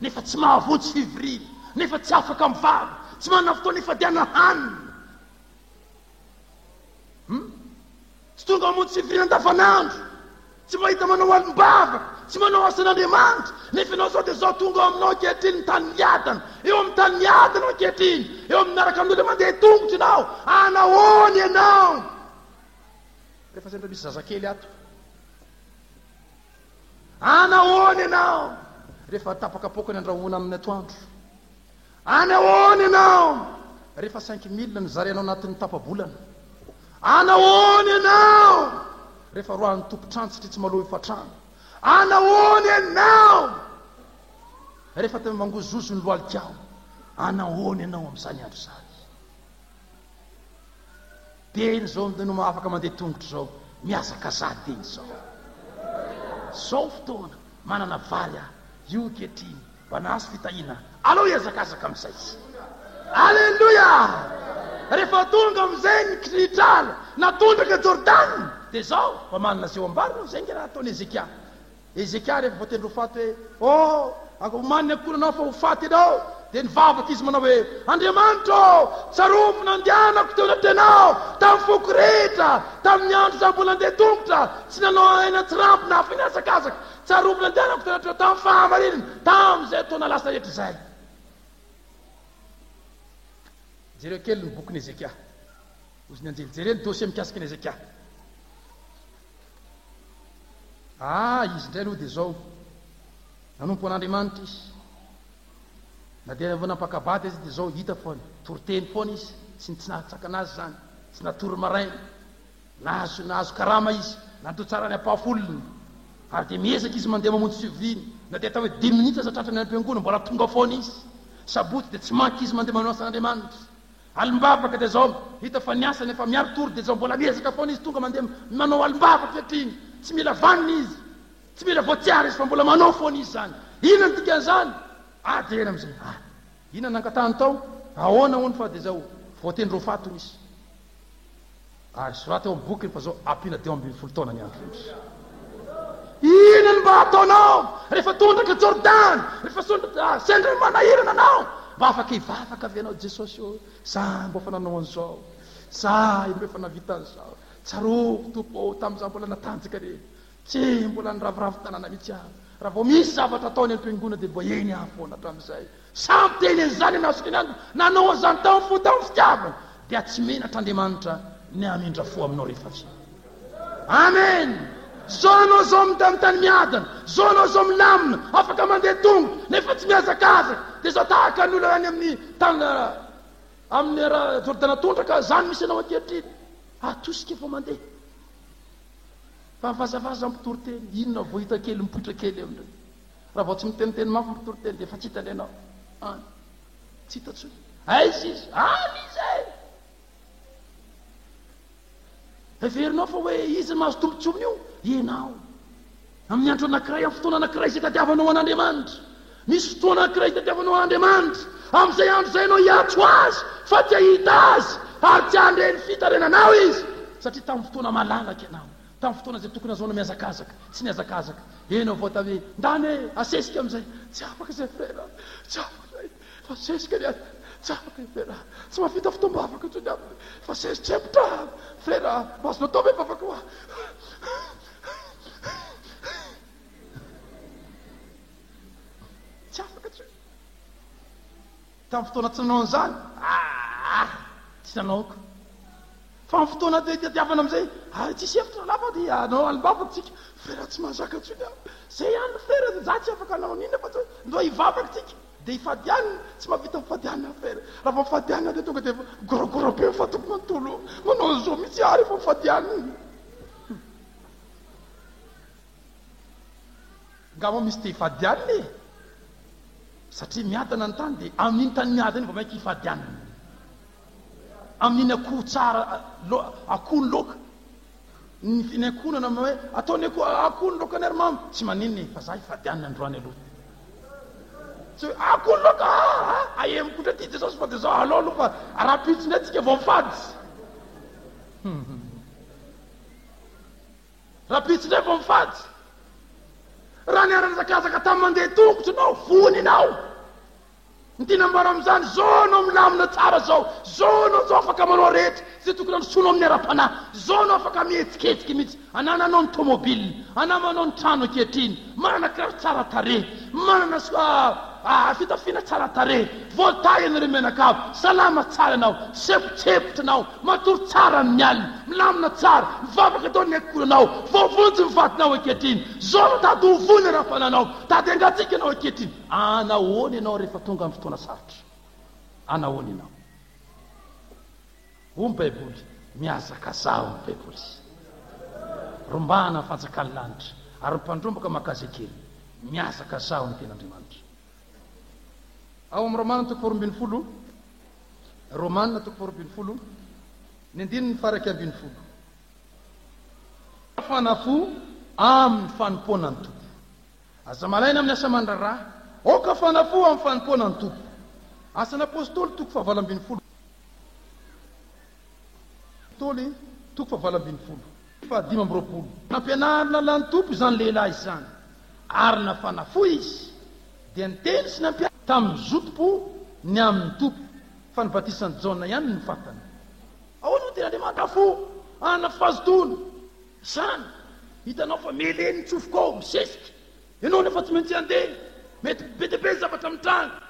nefa tsy mahavonjy fivoriana, nefa tsy afaka mivavaka, tsy manana fotoana hifadiana hanina. Hum? Tsy tonga mamonjy fivoriana andavanandro, tsy mahita manao alim-bavaka, tsy manao asan'Andriamanitra, nefa ianao izao dia izao tonga ao aminao ankehitriny ny tany miadana, eo amin'ny tany miadana ankehitriny, eo amin'ny miaraka amin'olona mandeha tongotra ianao, anahoana ianao? Rehefa sendra misy zazakely ato. Any ahoana ianao rehefa tapakapoaka ny andrahoana amin'ny atoandro? Any ahoana ianao rehefa 5000 no zarainao anatin'ny tapa-bolana? Any ahoana ianao rehefa roahin'ny tompon-trano satria tsy maloha efa-trano? Any ahoana ianao rehefa tena mangozozo ny lohalikao? Any ahoana ianao amin'izany andro izany? Teny izao no afaka mandeha tongotra izao, mihazakazaha teny izao. Izao fotoana, manana vary aho, io ankehitriny, mba nahazo fitahiana, aleo hihazakazaka amin'izay. Aleloia! Rehefa tonga amin'izay ny kirihitrala, na tondraka Jordana, dia izao, mba manana izay ho ambara ianao, izay ange raha ataon'i Hezekia. Hezekia rehefa voatendry ho faty hoe, Oh, omaly ny ankohonanao fa ho faty ianao. Dia nivavaka izy manao hoe, Andriamanitra ô, tsarovy nandehanako teo anatrehanao tamin'ny foko rehetra, tamin'ny andro izaho mbola nandeha tongotra, tsy nanao aina an-tsirambina afa nihazakazaka. Tsarovy nandehanako teo anatrehanao tamin'ny fahamarinana, tamin'izay taona lasa rehetra izay. Jereo kely ny bokin'i Hezekia. Hozy ny anjely, jereo ny dossier mikasika an'i Hezekia. Ah, izy indray aloha dia izao, nanompo an'Andriamanitra izy. Na dia vao nampaka-bady aza dia izao, hita fa nitory-teny foana izy, tsy tsy nahatsakana azy izany, tsy natory maraina, nahazo nahazo karama izy, nandoa tsara ny ampahafolony, ary dia miezaka izy mandeha mamonjy fivoriana, na dia atao hoe dimy minitra aza tratrany any am-piangonana, mbola tonga foana izy. Sabotsy dia tsy manky izy mandeha manao asan'Andriamanitra. Alim-bavaka dia zao, hita fa ny asany efa miari-tory dia zao mbola miezaka foana izy tonga mandeha manao alim-bavaka ankehitriny, tsy mila vanona izy, tsy mila voatsiary izy fa mbola manao foana izy izany. Inona no dikan'izany? Ah jerena amin'izay, ah inona nangatahany tao, ahoana hono fa dia zao voatendry ho faty hono izy. Ary soraty ao amin'ny bokiny fa zao ampiana 15 taona ny andro izy. Inona no mba ataonao rehefa tondraka Jordany, rehefa sendra ny manahirana anao? Mba afaka hivavaka ve ianao, Jesosy ô, za mba efa nanao an'izao, za mba efa nahavita an'izao. Tsarovy Tompo ô, tamin'izaho mbola natanjaka ireny, tsy mbola niraviravy tanana mihitsy aho. Raha vao misy zavatra atao any am-piangonana dia mba eny aho foana hatramin'izay. Samy teny an'izany ianao sy ny nanao an'izany tamin'ny fo tamin'ny fitiavana dia tsy menatra Andriamanitra ny hamindra fo aminao rehefa avy eo. Amen! Zao ianao zao amin'ny tany miadana, zao ianao zao milamina, afaka mandeha tongotra, nefa tsy mihazakazaka, dia zao tahaka ny olona any amin'ny tany amin'ny Jordana tondraka, zany misy anao ankehitriny. Atosika vao mandeha. Fa mivazavaza mpitory teny, inona vao hita kely mipoitra kely eo indray. Raha vao tsy miteniteny mafy mpitory teny dia efa tsy hita indray ianao. Any. Tsy hita intsony. Aiza izy? Any izy e! Heverinao fa hoe iza no mahazo tombontsoa amin'io? Ianao. Amin'ny andro anankiray, amin'ny fotoana anankiray izay tadiavanao an'Andriamanitra. Misy fotoana anankiray itadiavanao an'Andriamanitra. Amin'izay andro izay ianao hiantso Azy, fa tsy hahita Azy, ary tsy handre ny fitarenanao Izy. Satria tamin'ny fotoana malalaka ianao, tamin'ny fotoana izay tokony hahazoana mihazakazaka, tsy nihazakazaka. Ianao vao atao hoe, ndana e, asesika amin'izay. Tsy afaka izay frera, tsy afaka izay. Fa sesika ny ahy, tsy afaka i Frera, tsy mahavita fotoam-bavaka intsony aho, fa sesi-tsempotra Frera, mba azonao atao ve vavaka ho ahy? Tsy afaka intsony. Tamin'ny fotoana tsy nanao an'izany, ah, tsy nanaoko. Fa amin'ny fotoana itadiavana amin'izay, ary tsisy hevitra rahalahy fa dia hanao alim-bavaka tsika. Frera tsy mahazaka intsony aho. Zay ihany ry frera, za tsy afaka hanao an'inona fa tsy hoe ndao hivavaka tsika. Dia hifady hanina, tsy mahavita mifady hanina frera. Raha vao mifady hanina dia tonga dia goragora be ny fatoko manontolo. Manao an'izao mihitsy aho rehefa mifady hanina. Angamba misy te hifady hanina e! Satria miadana ny tany dia amin'iny tany miadana iny vao mainka hifady hanina. Amin'iny akoho tsara, akoho ny laoka. Ny ny ankohonana manao hoe ataony akoho akoho ny laoka ny ary mama. Tsy maninona e, fa za hifady hanina androany aloha. Tsy hoe akoho ny laoka ah ah, ahemoko indray ty Jesosy fa dia zao alao aloha fa rahampitso indray tsika vao mifady. Rahampitso indray vao mifady. Raha niara-nihazakazaka tamin'ny mandeha tongotra ianao, voany ianao. Ny tiana ambara amin'izany, zao ianao milamina tsara zao, zao ianao zao afaka manao rehetra izay tokony handrosoanao amin'ny ara-panahy, zao ianao afaka mihetsiketsika mihitsy, anananao ny tomobile, anamanao ny trano ankehitriny, manana kiraro tsara tarehy, manana fitafiana tsara tarehy, voatahy ianareo mianakavy, salama tsara ianao, sempontsempotra ianao, Matory tsara amin'ny alina, milamina tsara, mivavaka daholo ny ankohonanao, voavonjy ny vadinao ankehitriny, zao no tady ho voina raha fananao, tady hangatsiaka ianao ankehitriny, anahoana ianao rehefa tonga ny fotoana sarotra? Anahoana ianao? Hoy ny Baiboly, mihazakazaha hoy ny Baiboly. Rombahana ny fanjakan'ny lanitra, ary ny mpandrombaka maka azy an-keriny. Mihazakazaha hoy ny tenin'Andriamanitra. Ao amin'ny Romana toko faharoambinifolo, Romana toko faharoambinifolo, ny andininy faha-iraikambinifolo. Hafana fo amin'ny fanompoana ny Tompo. Aza malaina amin'ny asa aman-draharaha. Aoka hafana fo amin'ny fanompoana ny Tompo. Asan'ny Apostoly toko fahavaloambinifolo. Apostoly toko fahavaloambinifolo. Fahadimy amby roapolo. Nampianarina lalàn'ny Tompo izany lehilahy izany, ary nafana fo izy, dia niteny sy nampianatra tamin'ny zotom-po ny amin'ny Tompo, fa ny batisan'i Jaona ihany no fantany. Ahoana no tian'Andriamanitra fo hanana fahazotoana? Izany, hitanao fa mele ny tsofoka ao, misesika. Ianao nefa tsy maintsy handeha. Mety be dia be ny zavatra mitranga.